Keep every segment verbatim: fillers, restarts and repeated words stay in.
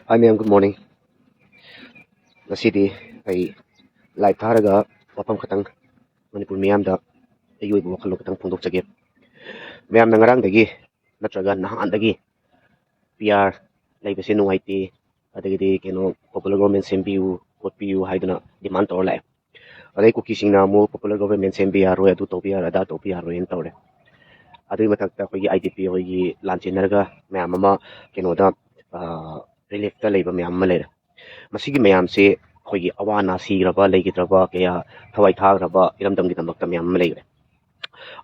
Hi ꯃꯌꯥꯝ, good morning. ꯉꯁꯤꯗꯤ ꯑꯩ live ꯊꯥꯔꯒ ꯋꯥꯐꯝ ꯈꯇꯪ, ꯃꯅꯤꯄꯨꯔ ꯃꯤꯌꯥꯝꯗ ꯑꯩꯒꯤ ꯑꯣꯏꯕ ꯋꯥꯈꯜꯂꯣꯟ ꯈꯇꯪ ꯐꯣꯡꯗꯣꯛꯆꯒꯦ꯫ ꯃꯌꯥꯝꯅ ꯉꯔꯥꯡꯗꯒꯤ ꯅꯠꯇ꯭ꯔꯒ ꯅꯍꯥꯟꯗꯒꯤ P R ꯂꯩꯕꯁꯦ ꯅꯨꯡꯉꯥꯏꯇꯦ, ꯑꯗꯒꯤꯗꯤ ꯀꯩꯅꯣ popular government ꯁꯦꯝꯕꯤꯌꯨ ꯈꯣꯠꯄꯤꯌꯨ ꯍꯥꯏꯗꯨꯅ demand ꯇꯧꯔ ꯂꯥꯛꯑꯦ꯫ ꯑꯗꯩ ꯀꯨꯀꯤꯁꯤꯡꯅ ꯑꯃꯨꯛ popular government ꯁꯦꯝꯕ ꯌꯥꯔꯣꯏ, ꯑꯗꯨ ꯇꯧꯕ ꯌꯥꯔꯣꯏ, ꯑꯗꯥ ꯇꯧꯕ ꯌꯥꯔꯣꯏꯅ ꯇꯧꯔꯦ꯫ ꯑꯗꯨꯒꯤ ꯃꯊꯛꯇ ꯑꯩꯈꯣꯏꯒꯤ I D P ꯑꯩꯈꯣꯏꯒꯤ ꯂꯥꯟ ꯆꯦꯟꯅꯔꯒ ꯃꯌꯥꯝ ꯑꯃ ꯀꯩꯅꯣꯗ, ꯑ, reliefꯇ ꯂꯩꯕ ꯃꯌꯥꯝ ꯑꯃ ꯂꯩꯔꯦ꯫ ꯃꯁꯤꯒꯤ ꯃꯌꯥꯝꯁꯤ ꯑꯩꯈꯣꯏꯒꯤ ꯑꯋꯥ ꯑꯅꯥ ꯁꯤꯈ꯭ꯔꯕ, ꯂꯩꯈꯤꯗ꯭ꯔꯕ, ꯀꯌꯥ ꯊꯋꯥꯏ ꯊꯥꯈ꯭ꯔꯕ ꯏꯔꯝꯗꯝꯒꯤꯗꯃꯛꯇ ꯃꯌꯥꯝ ꯑꯃ ꯂꯩꯈ꯭ꯔꯦ꯫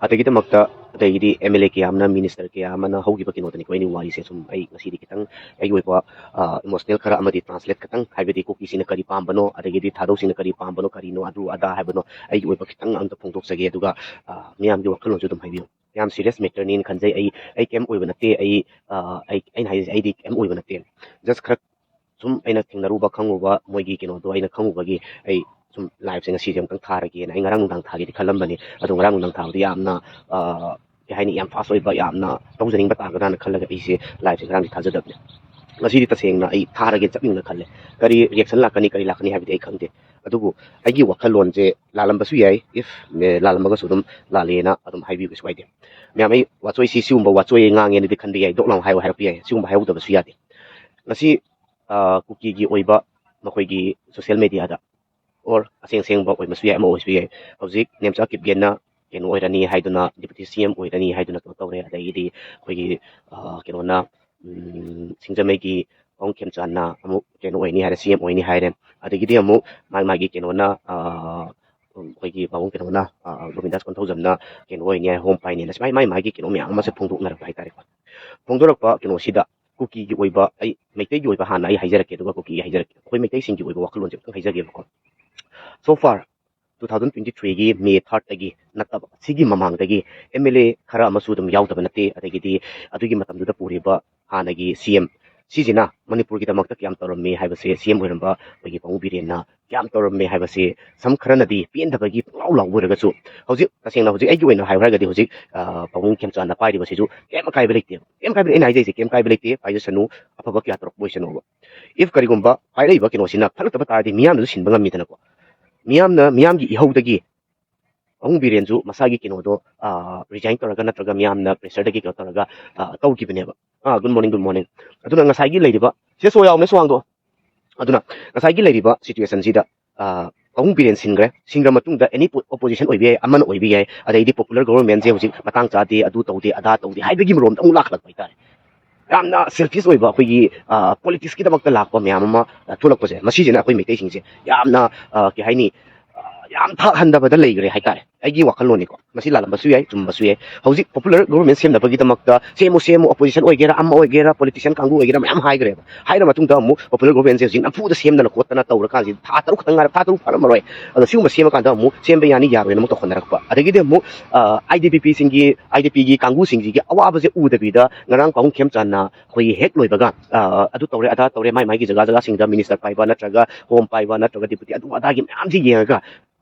ꯑꯗꯒꯤꯗꯃꯛꯇ, ꯑꯗꯒꯤꯗꯤ M L A ꯀꯌꯥ ꯑꯃꯅ, minister ꯀꯌꯥ ꯑꯃꯅ ꯍꯧꯈꯤꯕ ꯀꯩꯅꯣꯗꯅꯤꯀꯣ ꯑꯩꯅ ꯋꯥꯔꯤꯁꯦ ꯁꯨꯝ ꯑꯩ ꯉꯁꯤꯗꯤ ꯈꯤꯇꯪ ꯑꯩꯒꯤ ꯑꯣꯏꯕ, ꯑ, emotional ꯈꯔ ꯑꯃꯗꯤ translate ꯈꯤꯇꯪ, ꯍꯥꯏꯕꯗꯤ ꯀꯨꯀꯤꯁꯤꯡꯅ ꯀꯔꯤ ꯄꯥꯝꯕꯅꯣ, ꯑꯗꯒꯤꯗꯤ ꯊꯥꯗꯧꯁꯤꯡꯅ ꯀꯔꯤ ꯄꯥꯝꯕꯅꯣ, ꯀꯔꯤꯅꯣ ꯑꯗꯨ ꯑꯗꯥ ꯍꯥꯏꯕꯅꯣ, ꯑꯩꯒꯤ ꯑꯣꯏꯕ ꯈꯤꯇꯪ ꯑꯝꯇ ꯐꯣꯡꯗꯣꯛꯆꯒꯦ, ꯑꯗꯨꯒ, ꯑ, ꯃꯤꯌꯥꯝꯒꯤ ꯋꯥꯈꯜꯂꯣꯟꯁꯨ ꯑꯗꯨꯝ ꯍꯥꯏꯕꯤꯌꯨ꯫ ꯌꯥꯝ serious matterꯅꯦꯅ ꯈꯟꯖꯩ꯫ ꯑꯩ, ꯑꯩ ꯀꯩꯝ ꯑꯣꯏꯕ ꯅꯠꯇꯦ꯫ ꯑꯩ, ꯑ, ꯑꯩ, ꯑꯩꯅ ꯍꯥꯏꯔꯤꯁꯦ ꯑꯩꯗꯤ ꯀꯩꯝ ꯑꯣꯏꯕ ꯅꯠꯇꯦ꯫ Just ꯈꯔ ꯁꯨꯝ ꯑꯩꯅ ꯊꯦꯡꯅꯔꯨꯕ, ꯈꯪꯉꯨꯕ, ꯃꯣꯏꯒꯤ ꯀꯩꯅꯣꯗꯣ ꯑꯩꯅ ꯈꯪꯉꯨꯕꯒꯤ ꯑꯩ ꯁꯨꯝ liveꯁꯦ ꯉꯁꯤꯁꯦ ꯑꯃꯨꯛꯇꯪ ꯊꯥꯔꯒꯦꯅ꯫ ꯑꯩ ꯉꯔꯥꯡ ꯅꯨꯡꯗꯥꯡ ꯊꯥꯒꯦꯗꯤ ꯈꯜꯂꯝꯕꯅꯤ, ꯑꯗꯣ ꯉꯔꯥꯡ ꯅꯨꯡꯗꯥꯡ ꯊꯥꯕꯗꯤ ꯌꯥꯝꯅ, ꯑ, ꯀꯩ ꯍꯥꯏꯅꯤ, ꯌꯥꯝ fast ꯑꯣꯏꯕ, ꯌꯥꯝꯅ ꯇꯧꯖꯅꯤꯡꯕ ꯇꯥꯒꯗ꯭ꯔꯥꯅ ꯈꯜꯂꯒ ꯑꯩꯁꯦ liveꯁꯦ ꯉꯔꯥꯡꯗꯤ ꯊꯥꯖꯗꯕꯅꯦ꯫ ꯉꯁꯤꯗꯤ ꯇꯁꯦꯡꯅ ꯑꯩ ꯊꯥꯔꯒꯦ ꯆꯞ ꯌꯨꯡꯅ ꯈꯜꯂꯦ꯫ ꯀꯔꯤ reaction ꯂꯥꯛꯀꯅꯤ, ꯀꯔꯤ ꯂꯥꯛꯀꯅꯤ ꯍꯥꯏꯕꯗꯤ ꯑꯩ ꯈꯪꯗꯦ, ꯑꯗꯨꯕꯨ ꯑꯩꯒꯤ ꯋꯥꯈꯜꯂꯣꯟꯁꯦ ꯂꯥꯜꯂꯝꯕꯁꯨ ꯌꯥꯏ꯫ If, ꯑꯦ, ꯂꯥꯜꯂꯝꯃꯒꯁꯨ ꯑꯗꯨꯝ ꯂꯥꯜꯂꯦꯅ ꯑꯗꯨꯝ ꯍꯥꯏꯕꯤꯌꯨ, ꯀꯩꯁꯨ ꯀꯥꯏꯗꯦ꯫ ꯃꯌꯥꯝ, ꯑꯩ ꯋꯥꯆꯣꯏꯁꯤ ꯁꯤꯒꯨꯝꯕ ꯋꯥꯆꯣꯏ ꯉꯥꯡꯉꯦꯅꯗꯤ ꯈꯟꯕ ꯌꯥꯏ, ꯗꯣꯛ ꯂꯥꯎ ꯍꯥꯏꯌꯨ ꯍꯥꯏꯔꯛꯄ ꯌꯥꯏ꯫ ꯁꯤꯒꯨꯝꯕ ꯍꯥꯏꯍꯧꯗꯕꯁꯨ ꯌꯥꯗꯦ꯫ ꯉꯁꯤ, ꯑ, ꯀꯨꯀꯤꯒꯤ ꯑꯣꯏꯕ ꯃꯈꯣꯏꯒꯤ social mediaꯗ, or ꯑꯁꯦꯡ ꯑꯁꯦꯡꯕ ꯑꯣꯏꯕꯁꯨ ꯌꯥꯏ, ꯑꯃ ꯑꯣꯏꯕꯁꯨ ꯌꯥꯏ, ꯍꯧꯖꯤꯛ ꯅꯦꯝꯆꯥ ꯀꯤꯞꯒꯦꯟꯅ ꯀꯩꯅꯣ ꯑꯣꯏꯔꯅꯤ ꯍꯥꯏꯗꯨꯅ, deputy C M ꯑꯣꯏꯔꯅꯤ ꯍꯥꯏꯗꯨꯅ ꯀꯩꯅꯣ ꯇꯧꯔꯦ꯫ ꯑꯗꯒꯤꯗꯤ ꯑꯩꯈꯣꯏꯒꯤ, ꯑ, ꯀꯩꯅꯣꯅ, ꯎꯝ, ꯁꯤꯡꯖꯃꯩꯒꯤ ꯄꯥꯕꯨꯡ ꯈꯦꯝꯆꯥꯟꯅ ꯑꯃꯨꯛ ꯀꯩꯅꯣ ꯑꯣꯏꯅꯤ ꯍꯥꯏꯔꯦ, C M ꯑꯣꯏꯅꯤ ꯍꯥꯏꯔꯦ꯫ ꯑꯗꯒꯤꯗꯤ ꯑꯃꯨꯛ ꯃꯥꯒꯤ, ꯃꯥꯒꯤ ꯀꯩꯅꯣꯅ, ꯑ, ꯑꯩꯈꯣꯏꯒꯤ ꯄꯥꯕꯨꯡ ꯀꯩꯅꯣꯅ, ꯑ, ꯒꯣꯕꯤꯟꯗꯥꯁ ꯀꯣꯟꯊꯧꯖꯝꯅ ꯀꯩꯅꯣ ꯑꯣꯏꯅꯤ ꯍꯥꯏ, ꯍꯣꯝ ꯄꯥꯏꯅꯤꯅ, ꯁꯨꯃꯥꯏ ꯃꯥꯏ ꯃꯥꯒꯤ ꯀꯩꯅꯣ ꯃꯌꯥꯝ ꯑꯃꯁꯦ ꯐꯣꯡꯗꯣꯛꯅꯔꯛꯄ ꯍꯥꯏꯇꯥꯔꯦꯀꯣ꯫ ꯐꯣꯡꯗꯣꯔꯛꯄ ꯀꯩꯅꯣꯁꯤꯗ ꯀꯨꯀꯤꯒꯤ ꯑꯣꯏꯕ, ꯑꯩ ꯃꯩꯇꯩꯒꯤ ꯑꯣꯏꯕ ꯍꯥꯟꯅ ꯑꯩ ꯍꯥꯏꯖꯔꯛꯀꯦ, ꯑꯗꯨꯒ ꯀꯨꯀꯤꯒꯤ ꯍꯥꯏꯖꯔꯛꯀꯦ꯫ ꯑꯩꯈꯣꯏ ꯃꯩꯇꯩꯁꯤꯡꯒꯤ ꯑꯣꯏꯕ ꯋꯥꯈꯜꯂꯣꯟꯁꯦ ꯑꯃꯨꯛꯇꯪ ꯍꯥꯏꯖꯒꯦꯕꯀꯣ꯫ So far, two thousand twenty threeꯒꯤ May thirdꯇꯒꯤ ꯅꯠꯇꯕ, ꯁꯤꯒꯤ ꯃꯃꯥꯡꯗꯒꯤ M L A ꯈꯔ ꯑꯃꯁꯨ ꯑꯗꯨꯝ ꯌꯥꯎꯗꯕ ꯅꯠꯇꯦ꯫ ꯑꯗꯒꯤꯗꯤ ꯑꯗꯨꯒꯤ ꯃꯇꯝꯗꯨꯗ ꯄꯨꯔꯤꯕ ꯍꯥꯟꯅꯒꯤ C M, ꯁꯤꯁꯤꯅ ꯃꯅꯤꯄꯨꯔꯒꯤꯗꯃꯛꯇ ꯀꯌꯥꯝ ꯇꯧꯔꯝꯃꯤ ꯍꯥꯏꯕꯁꯦ, C M ꯑꯣꯏꯔꯝꯕ ꯑꯩꯈꯣꯏꯒꯤ ꯄꯥꯕꯨꯡ ꯕꯤꯔꯦꯟꯅ ꯀꯌꯥꯝ ꯇꯧꯔꯝꯃꯤ ꯍꯥꯏꯕꯁꯦ ꯁꯝ ꯈꯔꯅꯗꯤ ꯄꯦꯟꯗꯕꯒꯤ ꯄꯨꯡꯂꯥꯎ ꯂꯥꯎꯕ ꯑꯣꯏꯔꯒꯁꯨ, ꯍꯧꯖꯤꯛ ꯇꯁꯦꯡꯅ ꯍꯧꯖꯤꯛ ꯑꯩꯒꯤ ꯑꯣꯏꯅ ꯍꯥꯏꯌꯨ ꯍꯥꯏꯔꯒꯗꯤ ꯍꯧꯖꯤꯛ, ꯑ, ꯄꯥꯕꯨꯡ ꯈꯦꯝꯆꯥꯟꯅ ꯄꯥꯏꯔꯤꯕꯁꯤꯁꯨ ꯀꯩꯝ ꯑꯀꯥꯏꯕ ꯂꯩꯇꯦꯕ꯫ ꯀꯩꯝ ꯑꯀꯥꯏꯕ ꯂꯩ-, ꯑꯩꯅ ꯍꯥꯏꯖꯩꯁꯦ ꯀꯩꯝ ꯑꯀꯥꯏꯕ ꯂꯩꯇꯦ, ꯄꯥꯏꯖꯁꯅꯨ, ꯑꯐꯕ ꯀꯌꯥ ꯇꯧꯔꯛꯄ ꯑꯣꯏꯁꯅꯨꯕ꯫ If ꯀꯔꯤꯒꯨꯝꯕ ꯄꯥꯏꯔꯛꯏꯕ ꯀꯩꯅꯣꯁꯤꯅ ꯐꯠꯂꯛꯇꯕ ꯇꯥꯔꯗꯤ ꯃꯤꯌꯥꯝꯅꯁꯨ ꯁꯤꯟꯕ ꯉꯝꯃꯤꯗꯅꯀꯣ꯫ ꯃꯤꯌꯥꯝꯅ, ꯃꯤꯌꯥꯝꯒꯤ ꯏꯍꯧꯗꯒꯤ ꯄꯥꯕꯨꯡ ꯕꯤꯔꯦꯟꯁꯨ ꯃꯁꯥꯒꯤ ꯀꯩꯅꯣꯗꯣ ꯔꯤꯖꯥꯏꯟ ꯇꯧꯔꯒ ꯅꯠꯇ꯭ꯔꯒ ꯃꯤꯌꯥꯝꯅ ꯄ꯭ꯔꯦꯁꯔꯗꯒꯤ ꯀꯩꯅꯣ ꯇꯧꯔꯒ ꯑ, ꯇꯧꯈꯤꯕꯅꯦꯕ꯫ ꯑꯥ, good morning, good morning. ꯑꯗꯨꯅ ꯉꯁꯥꯏꯒꯤ ꯂꯩꯔꯤꯕ, ꯁꯦ ꯁꯣ ꯌꯥꯎꯅꯦ, ꯁꯣ ꯍꯥꯡꯗꯣꯛꯑꯣ꯫ ꯑꯗꯨꯅ ꯉꯁꯥꯏꯒꯤ ꯂꯩꯔꯤꯕ ꯁꯤꯆꯨꯋꯦꯁꯟꯁꯤꯗ, ꯑ, ꯄꯥꯕꯨꯡ ꯕꯤꯔꯦꯟ ꯁꯤꯟꯈ꯭ꯔꯦ꯫ ꯁꯤꯟꯈ꯭ꯔ ꯃꯇꯨꯡꯗ ꯑꯦꯅꯤ ꯑꯣꯄꯣꯖꯤꯁꯟ ꯑꯣꯏꯕ ꯌꯥꯏ, ꯑꯃꯅ ꯑꯣꯏꯕ ꯌꯥꯏ, ꯑꯗꯩꯗꯤ ꯄꯣꯄꯨꯂꯔ ꯒꯣꯕꯔꯃꯦꯟꯁꯦ ꯍꯧꯖꯤꯛ ꯃꯇꯥꯡ ꯆꯥꯗꯦ, ꯑꯗꯨ ꯇꯧꯗꯦ, ꯑꯗꯥ ꯇꯧꯗꯦ ꯍꯥꯏꯕꯒꯤ ꯃꯔꯣꯝꯗ ꯑꯃꯨꯛ ꯂꯥꯛꯈꯠꯂꯛꯄ ꯍꯥꯏꯇꯥꯔꯦ꯫ ꯌꯥꯝꯅ ꯁꯦꯜꯐꯤꯁ ꯑꯣꯏꯕ ꯑꯩꯈꯣꯏꯒꯤ, ꯑ, ꯄꯣꯂꯤꯇꯤꯛꯁꯀꯤꯗꯃꯛꯇ ꯂꯥꯛꯄ ꯃꯌꯥꯝ ꯑꯃ, ꯑ, ꯊꯣꯛꯂꯛꯄꯁꯦ, ꯃꯁꯤꯁꯤꯅ ꯑꯩꯈꯣꯏ ꯃꯩꯇꯩꯁꯤꯡꯁꯦ ꯌꯥꯝꯅ, ꯑ, ꯀꯩ ꯍꯥꯏꯅꯤ, ꯑ, ꯌꯥꯝ ꯊꯥꯛ ꯍꯟꯊꯕꯗ ꯂꯩꯈ꯭ꯔꯦ ꯍꯥꯏꯇꯥꯔꯦ꯫ ꯑꯩꯒꯤ ꯋꯥꯈꯜꯂꯣꯟꯅꯤꯀꯣ, ꯃꯁꯤ ꯂꯥꯜꯂꯝꯕꯁꯨ ꯌꯥꯏ, ꯆꯨꯝꯕꯁꯨ ꯌꯥꯏ꯫ ꯍꯧꯖꯤꯛ ꯄꯣꯄꯨꯂꯔ ꯒꯣꯕꯔꯃꯦꯟ ꯁꯦꯝꯅꯕꯒꯤꯗꯃꯛꯇ ꯁꯦꯝꯃꯨ, ꯁꯦꯝꯃꯨ, ꯑꯣꯄꯣꯖꯤꯁꯟ ꯑꯣꯏꯒꯦꯔꯥ, ꯑꯃ ꯑꯣꯏꯒꯦꯔꯥ, ꯄꯣꯂꯤꯇꯤꯁꯤꯌꯟ ꯀꯥꯡꯕꯨ ꯑꯣꯏꯒꯦꯔꯥ, ꯃꯌꯥꯝ ꯍꯥꯏꯈ꯭ꯔꯦꯕ꯫ ꯍꯥꯏꯔ ꯃꯇꯨꯡꯗ ꯑꯃꯨꯛ ꯄꯣꯄꯨꯂꯔ ꯒꯣꯕꯔꯃꯦꯟꯁꯦ ꯍꯧꯖꯤꯛ ꯅꯝꯐꯨꯗ ꯁꯦꯝꯗꯅ ꯈꯣꯠꯇꯅ ꯇꯧꯔꯀꯥꯟꯁꯤꯗ ꯊꯥ ꯇꯔꯨꯛ ꯈꯛꯇꯪ ꯉꯥꯏꯔꯦ, ꯊꯥ ꯇꯔꯨꯛ ꯐꯥꯔꯝꯃꯔꯣꯏ꯫ ꯑꯗꯣ ꯁꯤꯒꯨꯝꯕ ꯁꯦꯝꯃꯀꯥꯟꯗ ꯑꯃꯨꯛ ꯁꯦꯝꯕ ꯌꯥꯅꯤ ꯌꯥꯔꯣꯏꯅ ꯑꯃꯨꯛ ꯇꯧꯈꯠꯅꯔꯛꯄ꯫ ꯑꯗꯒꯤꯗꯤ ꯑꯃꯨꯛ, ꯑ, IDPꯁꯤꯡꯒꯤ, IDPꯒꯤ ꯀꯥꯡꯕꯨꯁꯤꯡꯁꯤꯒꯤ ꯑꯋꯥꯕꯁꯦ ꯎꯗꯕꯤꯗ ꯉꯔꯥꯡ ꯄꯥꯕꯨꯡ ꯈꯦꯝꯆꯥꯟꯅ ꯑꯩꯈꯣꯏꯒꯤ ꯍꯦꯛ ꯂꯣꯏꯕꯒ, ꯑ, ꯑꯗꯨ ꯇꯧꯔꯦ, ꯑꯗꯥ ꯇꯧꯔꯦ, ꯃꯥꯏ ꯃꯥꯏꯒꯤ ꯖꯒꯥ ꯖꯒꯥꯁꯤꯡꯗ ꯃꯤꯅꯤꯁꯇꯔ ꯄꯥꯏꯕ ꯅꯠꯇ꯭ꯔꯒ ꯍꯣꯝ ꯄꯥꯏꯕ ꯅꯠꯇ꯭ꯔꯒ ꯗꯤꯄꯨꯇꯤ ꯑꯗꯨ ꯑꯗꯥꯒꯤ ꯃꯌꯥꯝꯁꯤ ꯌꯦꯡꯉꯒ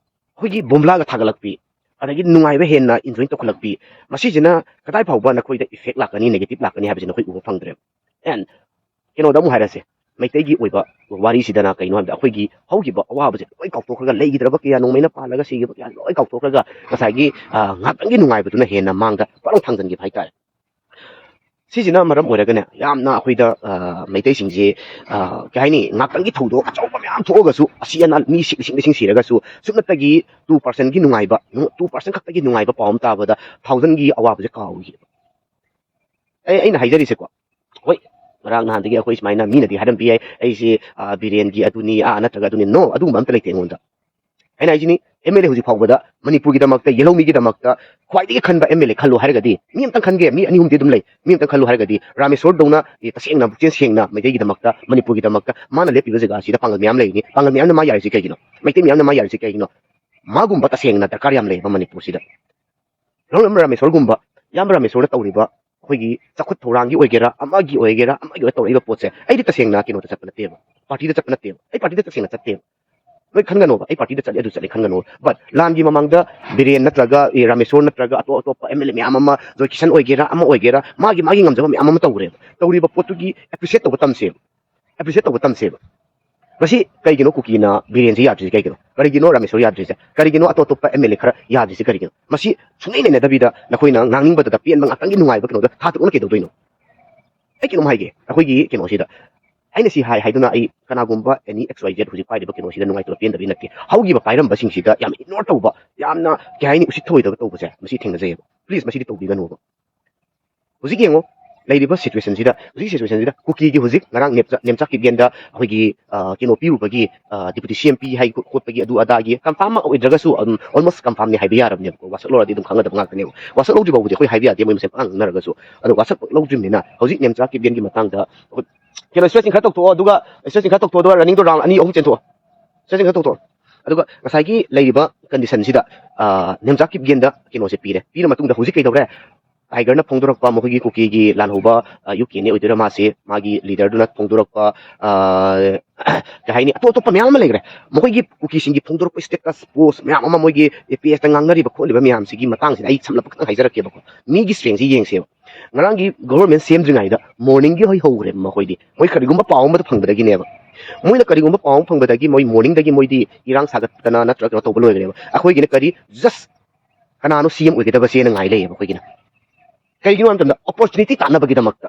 ꯑꯩꯈꯣꯏꯒꯤ ꯕꯣꯝꯂꯥꯒ ꯊꯥꯒꯠꯂꯛꯄꯤ, ꯑꯗꯒꯤ ꯅꯨꯡꯉꯥꯏꯕ ꯍꯦꯟꯅ ꯏꯟꯖꯣꯏ ꯇꯧꯈꯠꯂꯛꯄꯤ, ꯃꯁꯤꯁꯤꯅ ꯀꯗꯥꯏ ꯐꯥꯎꯕ ꯅꯈꯣꯏꯗ ꯏꯐꯦꯛ ꯂꯥꯛꯀꯅꯤ, ꯅꯦꯒꯦꯇꯤꯞ ꯂꯥꯛꯀꯅꯤ ꯍꯥꯏꯕꯁꯤ ꯅꯈꯣꯏ ꯎꯕ ꯐꯪꯗ꯭ꯔꯦꯕ꯫ ꯑꯦꯟ ꯀꯩꯅꯣꯗ ꯑꯃꯨꯛ ꯍꯥꯏꯔꯁꯦ, ꯃꯩꯇꯩꯒꯤ ꯑꯣꯏꯕ ꯋꯥꯔꯤꯁꯤꯗꯅ ꯀꯩꯅꯣ ꯍꯥꯏꯕꯗ ꯑꯩꯈꯣꯏꯒꯤ ꯍꯧꯈꯤꯕ ꯑꯋꯥꯕꯁꯦ ꯂꯣꯏ ꯀꯥꯎꯊꯣꯛꯈ꯭ꯔꯒ, ꯂꯩꯈꯤꯗ꯭ꯔꯕ ꯀꯌꯥ, ꯅꯣꯡꯃꯩꯅ ꯄꯥꯜꯂꯒ ꯁꯤꯈꯤꯕ ꯀꯌꯥ ꯂꯣꯏ ꯀꯥꯎꯊꯣꯛꯈ꯭ꯔꯒ ꯉꯁꯥꯏꯒꯤ, ꯑ, ꯉꯥꯛꯇꯪꯒꯤ ꯅꯨꯡꯉꯥꯏꯕꯗꯨꯅ ꯍꯦꯟꯅ ꯃꯥꯡꯗ ꯄꯥꯛꯂꯥꯎ ꯊꯥꯡꯖꯟꯈꯤꯕ ꯍꯥꯏꯇꯥꯔꯦ꯫ ꯁꯤꯁꯤꯅ ꯃꯔꯝ ꯑꯣꯏꯔꯒꯅꯦ, ꯌꯥꯝꯅ ꯑꯩꯈꯣꯏꯗ, ꯑ, ꯃꯩꯇꯩꯁꯤꯡꯁꯤ, ꯑ, ꯀꯩ ꯍꯥꯏꯅꯤ, ꯉꯥꯛꯇꯪꯒꯤ ꯊꯧꯗꯣꯛ ꯑꯆꯧꯕ ꯃꯌꯥꯝ ꯊꯣꯛꯑꯒꯁꯨ, ꯑꯁꯤ ꯑꯅꯥ ꯃꯤ ꯁꯤ ꯂꯤꯁꯤꯡ ꯂꯤꯁꯤꯡ ꯁꯤꯔꯒꯁꯨ, ꯁꯨꯞꯅꯇꯒꯤ ꯇꯨ ꯄꯥꯔꯁꯦꯟꯒꯤ ꯅꯨꯡꯉꯥꯏꯕ, ꯇꯨ ꯄꯥꯔꯁꯦꯟ ꯈꯛꯇꯒꯤ ꯅꯨꯡꯉꯥꯏꯕ ꯄꯥꯎ ꯑꯃ ꯇꯥꯕꯗ ꯊꯥꯎꯖꯟꯒꯤ ꯑꯋꯥꯕꯁꯦ ꯀꯥꯎꯈꯤꯕ꯫ ꯑꯩ, ꯑꯩꯅ ꯍꯥꯏꯖꯔꯤꯁꯦꯀꯣ, ꯍꯣꯏ, ꯉꯔꯥꯡ ꯅꯍꯥꯟꯗꯒꯤ ꯑꯩꯈꯣꯏ ꯁꯨꯃꯥꯏꯅ ꯃꯤꯅꯗꯤ ꯍꯥꯏꯔꯝꯕ ꯌꯥꯏ, ꯑꯩꯁꯤ, ꯑ, ꯕꯤꯔꯦꯟꯒꯤ ꯑꯗꯨꯅꯤ, ꯑ, ꯅꯠꯇ꯭ꯔꯒ ꯑꯗꯨꯅꯤ, ꯅꯣ, ꯑꯗꯨꯒꯨꯝꯕ ꯑꯝꯇ ꯂꯩꯇꯦ ꯑꯩꯉꯣꯟꯗ꯫ ꯑꯩꯅ ꯍꯥꯏꯁꯤꯅꯤ, MLA ꯍꯧꯖꯤꯛ ꯐꯥꯎꯕꯗ ꯃꯅꯤꯄꯨꯔꯒꯤꯗꯃꯛꯇ, ꯌꯦꯜꯍꯧꯃꯤꯒꯤꯗꯃꯛꯇ ꯈ꯭ꯋꯥꯏꯗꯒꯤ ꯈꯟꯕ MLA ꯈꯜꯂꯣ ꯍꯥꯏꯔꯒꯗꯤ, ꯃꯤ ꯑꯝꯇꯪ ꯈꯟꯒꯦ, ꯃꯤ ꯑꯅꯤ ꯑꯍꯨꯝꯗꯤ ꯑꯗꯨꯝ ꯂꯩ, ꯃꯤ ꯑꯝꯇꯪ ꯈꯜꯂꯣ ꯍꯥꯏꯔꯒꯗꯤ, ꯔꯥꯃꯦꯁꯣꯔꯗꯧꯅ, ꯑꯦ, ꯇꯁꯦꯡꯅ ꯄꯨꯛꯆꯦꯜ ꯁꯦꯡꯅ ꯃꯩꯇꯩꯒꯤꯗꯃꯛꯇ, ꯃꯅꯤꯄꯨꯔꯒꯤꯗꯃꯛꯇ ꯃꯥꯅ ꯂꯦꯞꯄꯤꯕ ꯖꯒꯥꯁꯤꯗ ꯄꯥꯡꯒꯜ ꯃꯌꯥꯝ ꯂꯩꯔꯤꯅꯤ꯫ ꯄꯥꯡꯒꯜ ꯃꯌꯥꯝꯅ ꯃꯥ ꯌꯥꯔꯤꯁꯤ ꯀꯩꯒꯤꯅꯣ? ꯃꯩꯇꯩ ꯃꯌꯥꯝꯅ ꯃꯥ ꯌꯥꯔꯤꯁꯤ ꯀꯩꯒꯤꯅꯣ? ꯃꯥꯒꯨꯝꯕ ꯇꯁꯦꯡꯅ ꯗꯔꯀꯥꯔ ꯌꯥꯝ ꯂꯩꯌꯦꯕ ꯃꯅꯤꯄꯨꯔꯁꯤꯗ꯫ ꯂꯧꯅꯝ ꯔꯥꯃꯦꯁꯣꯔꯒꯨꯝꯕ, ꯏꯌꯥꯝꯕ ꯔꯥꯃꯦꯁꯣꯔꯅ ꯇꯧꯔꯤꯕ ꯑꯩꯈꯣꯏꯒꯤ ꯆꯥꯎꯈꯠ ꯊꯧꯔꯥꯡꯒꯤ ꯑꯣꯏꯒꯦꯔꯥ, ꯑꯃꯒꯤ ꯑꯣꯏꯒꯦꯔꯥ, ꯑꯃꯒꯤ ꯑꯣꯏꯒꯦꯔꯥ ꯇꯧꯔꯛꯏꯕ ꯄꯣꯠꯁꯦ, ꯑꯩꯗꯤ ꯇꯁꯦꯡꯅ ꯀꯩꯅꯣꯗ ꯆꯠꯄ ꯅꯠꯇꯦꯕ, ꯄꯥꯔꯇꯤꯗ ꯆꯠꯄ ꯅꯠꯇꯦꯕ, ꯑꯩ ꯄꯥꯔꯇꯤꯗ ꯇꯁꯦꯡꯅ ꯆꯠꯇꯦꯕ꯫ ꯂꯣꯏ ꯈꯟꯒꯅꯣꯕ, ꯑꯩ ꯄꯥꯔꯇꯤꯗ ꯆꯠꯂꯤ, ꯑꯗꯨ ꯆꯠꯂꯤ ꯈꯟꯒꯅꯣ꯫ But ꯂꯥꯟꯒꯤ ꯃꯃꯥꯡꯗ ꯕꯤꯔꯦꯟ ꯅꯠꯇ꯭ꯔꯒ, ꯑꯦ, ꯔꯥꯃꯦꯁꯣꯔ ꯅꯠꯇ꯭ꯔꯒ ꯑꯇꯣꯞ ꯑꯇꯣꯞꯄ MLA ꯃꯌꯥꯝ ꯑꯃ, ꯖꯣꯏ ꯀꯤꯁꯟ ꯑꯣꯏꯒꯦꯔꯥ, ꯑꯃ ꯑꯣꯏꯒꯦꯔꯥ, ꯃꯥꯒꯤ, ꯃꯥꯒꯤ ꯉꯝꯖꯕ ꯃꯌꯥꯝ ꯑꯃ ꯇꯧꯈ꯭ꯔꯦꯕ꯫ ꯇꯧꯔꯤꯕ ꯄꯣꯠꯇꯨꯒꯤ appreciate ꯇꯧꯕ ꯇꯝꯁꯦꯕ꯫ ꯑꯦꯄ꯭ꯔꯤꯁꯤꯌꯦꯠ ꯇꯧꯕ ꯇꯝꯁꯦꯕ꯫ ꯃꯁꯤ ꯀꯩꯒꯤꯅꯣ ꯀꯨꯀꯤꯅ ꯕꯤꯔꯦꯟꯁꯦ ꯌꯥꯗ꯭ꯔꯤꯁꯦ ꯀꯩꯒꯤꯅꯣ? ꯀꯔꯤꯒꯤꯅꯣ ꯔꯥꯃꯦꯁꯣꯔ ꯌꯥꯗ꯭ꯔꯤꯁꯦ? ꯀꯔꯤꯒꯤꯅꯣ ꯑꯇꯣꯞ ꯑꯇꯣꯞꯄ ꯑꯦꯝ ꯑꯦꯜ ꯑꯦ ꯈꯔ ꯌꯥꯗ꯭ꯔꯤꯁꯦ ꯀꯔꯤꯒꯤꯅꯣ? ꯃꯁꯤ ꯁꯨꯡꯅꯩ ꯅꯩꯅꯗꯕꯤꯗ ꯅꯈꯣꯏꯅ ꯉꯥꯡꯅꯤꯡꯕꯗꯨꯗ ꯄꯦꯟꯕ ꯉꯥꯛꯇꯪꯒꯤ ꯅꯨꯡꯉꯥꯏꯕ ꯀꯩꯅꯣꯗ ꯊꯥ ꯇꯔꯨꯛꯅ ꯀꯩꯗꯧꯗꯣꯏꯅꯣ? ꯑꯩ ꯀꯩꯅꯣꯝ ꯍꯥꯏꯒꯦ, ꯑꯩꯈꯣꯏꯒꯤ ꯀꯩꯅꯣꯁꯤꯗ ꯑꯩꯅ ꯁꯤ ꯍꯥꯏ ꯍꯥꯏꯗꯨꯅ ꯑꯩ ꯀꯅꯥꯒꯨꯝꯕ ꯑꯦꯅꯤ ꯑꯦꯛꯁ ꯋꯥꯏ ꯖꯦꯠ ꯍꯧꯖꯤꯛ ꯄꯥꯏꯔꯤꯕ ꯀꯩꯅꯣꯁꯤꯗ ꯅꯨꯡꯉꯥꯏꯇꯕ ꯄꯦꯟꯗꯕꯤ ꯅꯠꯇꯦ꯫ ꯍꯧꯈꯤꯕ ꯄꯥꯏꯔꯝꯕꯁꯤꯡꯁꯤꯗ ꯌꯥꯝ ꯏꯒꯅꯣꯔ ꯇꯧꯕ, ꯌꯥꯝꯅ ꯀꯩ ꯍꯥꯏꯅꯤ, ꯎꯁꯤꯠ ꯊꯑꯣꯏꯗꯕ ꯇꯧꯕꯁꯦ ꯃꯁꯤ ꯊꯦꯡꯅꯖꯩꯌꯦꯕ꯫ ꯄ꯭ꯂꯤꯖ ꯃꯁꯤꯗꯤ ꯇꯧꯕꯤꯒꯅꯨꯕ꯫ ꯍꯧꯖꯤꯛ ꯌꯦꯡꯉꯣ, ꯂꯩꯔꯤꯕ ꯁꯤꯆꯨꯋꯦꯁꯟꯁꯤꯗ, ꯍꯧꯖꯤꯛ ꯁꯤꯆꯨꯋꯦꯁꯟꯁꯤꯗ ꯀꯨꯀꯤꯒꯤ ꯍꯧꯖꯤꯛ ꯉꯔꯥꯡ ꯅꯦꯝꯆꯥ ꯅꯦꯝꯆꯥ ꯀꯤꯞꯒꯦꯟꯗ ꯑꯩꯈꯣꯏꯒꯤ ꯑ, ꯀꯩꯅꯣ ꯄꯤꯔꯨꯕꯒꯤ, ꯗꯤꯄꯨꯇꯤ ꯁꯤ ꯑꯦꯝ ꯄꯤ ꯍꯥꯏ ꯈꯣꯠꯄꯒꯤ ꯑꯗꯨ ꯑꯗꯥꯒꯤ ꯀꯟꯐꯥꯔꯝ ꯑꯃ ꯑꯣꯏꯗ꯭ꯔꯒꯁꯨ ꯑꯗꯨꯝ ꯑꯣꯜꯃꯣꯁ ꯀꯟꯐꯥꯔꯝꯅꯤ ꯍꯥꯏꯕ ꯌꯥꯔꯕꯅꯦꯕꯀꯣ꯫ ꯋꯥꯁꯛ ꯂꯧꯔꯗꯤ ꯑꯗꯨꯝ ꯈꯪꯒꯗꯕ ꯉꯥꯛꯇꯅꯦꯕ꯫ ꯋꯥꯁꯛ ꯂꯧꯗ꯭ꯔꯤ ꯐꯥꯎꯕꯗꯤ ꯑꯩꯈꯣꯏ ꯍꯥꯏꯕ ꯌꯥꯗꯦ, ꯃꯣꯏ ꯃꯁꯦꯟ ꯄꯉꯥꯡ ꯉꯥꯡꯅꯔꯒꯁꯨ꯫ ꯑꯗꯣ ꯋꯥꯁꯛ ꯂꯧꯗ꯭ꯔꯤꯕꯅꯤꯅ ꯍꯧꯖꯤꯛ ꯅꯦꯝꯆꯥ ꯀꯤꯞꯒꯦꯟꯒꯤ ꯃꯇꯥꯡꯗ ꯑꯩꯈꯣꯏ ꯀꯩꯅꯣ ꯁ꯭ꯇ꯭ꯔꯦꯆꯤꯡ ꯈꯔ ꯇꯧꯊꯣꯛꯑꯣ, ꯑꯗꯨꯒ ꯁ꯭ꯇ꯭ꯔꯦꯆꯤꯡ ꯈꯔ ꯇꯧꯊꯣꯛꯑꯣ, ꯑꯗꯨꯒ ꯔꯟꯅꯤꯡꯗꯣ ꯔꯥꯎꯟ ꯑꯅꯤ ꯑꯍꯨꯝ ꯆꯦꯟꯊꯣꯛꯑꯣ꯫ ꯁ꯭ꯇ꯭ꯔꯦꯆꯤꯡ ꯈꯔ ꯇꯧꯊꯣꯛꯑꯣ꯫ ꯑꯗꯨꯒ ꯉꯁꯥꯏꯒꯤ ꯂꯩꯔꯤꯕ ꯀꯟꯗꯤꯁꯟꯁꯤꯗ ꯑ, ꯅꯦꯝꯆꯥ ꯀꯤꯞꯒꯦꯟꯗ ꯀꯩꯅꯣꯁꯦ ꯄꯤꯔꯦ꯫ ꯄꯤꯔ ꯃꯇꯨꯡꯗ ꯍꯧꯖꯤꯛ ꯀꯩꯗꯧꯔꯦ? ꯇꯥꯏꯒꯔꯅ ꯐꯣꯡꯗꯣꯔꯛꯄ ꯃꯈꯣꯏꯒꯤ ꯀꯨꯀꯤꯒꯤ ꯂꯥꯜꯍꯧꯕ, ꯑ, ꯌꯨ ꯀꯦꯅꯦ ꯑꯣꯏꯗꯣꯏꯔꯥ ꯃꯥꯁꯦ, ꯃꯥꯒꯤ ꯂꯤꯗꯔꯗꯨꯅ ꯐꯣꯡꯗꯣꯔꯛꯄ, ꯑ, ꯀꯩ ꯍꯥꯏꯅꯤ, ꯑꯇꯣꯞ ꯑꯇꯣꯞꯄ ꯃꯌꯥꯝ ꯑꯃ ꯂꯩꯈ꯭ꯔꯦ꯫ ꯃꯈꯣꯏꯒꯤ ꯀꯨꯀꯤꯁꯤꯡꯒꯤ ꯐꯣꯡꯗꯣꯔꯛꯄ ꯁ꯭ꯇꯦꯇꯁ ꯄꯣꯁ ꯃꯌꯥꯝ ꯑꯃ, ꯃꯣꯏꯒꯤ ꯄꯦꯖꯇ ꯉꯥꯡꯅꯔꯤꯕ ꯈꯣꯠꯂꯤꯕ ꯃꯌꯥꯝꯁꯤꯒꯤ ꯃꯇꯥꯡꯁꯤꯗ ꯑꯩ ꯁꯝꯂꯞꯄ ꯈꯤꯇꯪ ꯍꯥꯏꯖꯔꯛꯀꯦꯕꯀꯣ꯫ ꯃꯤꯒꯤ ꯁ꯭ꯇ꯭ꯔꯦꯡꯁꯤ ꯌꯦꯡꯁꯦꯕ꯫ ꯉꯔꯥꯡꯒꯤ ꯒꯣꯚꯔꯟꯃꯦꯟ ꯁꯦꯝꯗ꯭ꯔꯤꯉꯩꯗ ꯃꯣꯔꯅꯤꯡꯒꯤ ꯍꯣꯏ ꯍꯧꯈ꯭ꯔꯦꯕ ꯃꯈꯣꯏꯗꯤ꯫ ꯃꯣꯏ ꯀꯔꯤꯒꯨꯝꯕ ꯄꯥꯎ ꯑꯃ ꯐꯪꯕꯗꯒꯤꯅꯦꯕ꯫ ꯃꯣꯏꯅ ꯀꯔꯤꯒꯨꯝꯕ ꯄꯥꯎ ꯑꯃ ꯐꯪꯕꯗꯒꯤ ꯃꯣꯏ ꯃꯣꯔꯅꯤꯡꯗꯒꯤ ꯃꯣꯏꯗꯤ ꯏꯔꯥꯡ ꯁꯥꯒꯠꯇꯅ ꯅꯠꯇ꯭ꯔꯒ ꯀꯩꯅꯣ ꯇꯧꯕ ꯂꯣꯏꯈ꯭ꯔꯦꯕ꯫ ꯑꯩꯈꯣꯏꯒꯤꯅ ꯀꯔꯤ, ꯖꯁ ꯀꯅꯥꯅꯣ ꯁꯤ ꯑꯦꯝ ꯑꯣꯏꯒꯗꯕꯁꯦꯅ ꯉꯥꯏ ꯂꯩꯌꯦꯕ ꯑꯩꯈꯣꯏꯒꯤꯅ꯫ ꯀꯩꯒꯤꯅꯣ ꯍꯥꯏꯕ ꯃꯇꯝꯗ, ꯑꯣꯄꯣꯔꯆꯨꯅꯤꯇꯤ ꯇꯥꯟꯅꯕꯒꯤꯗꯃꯛꯇ,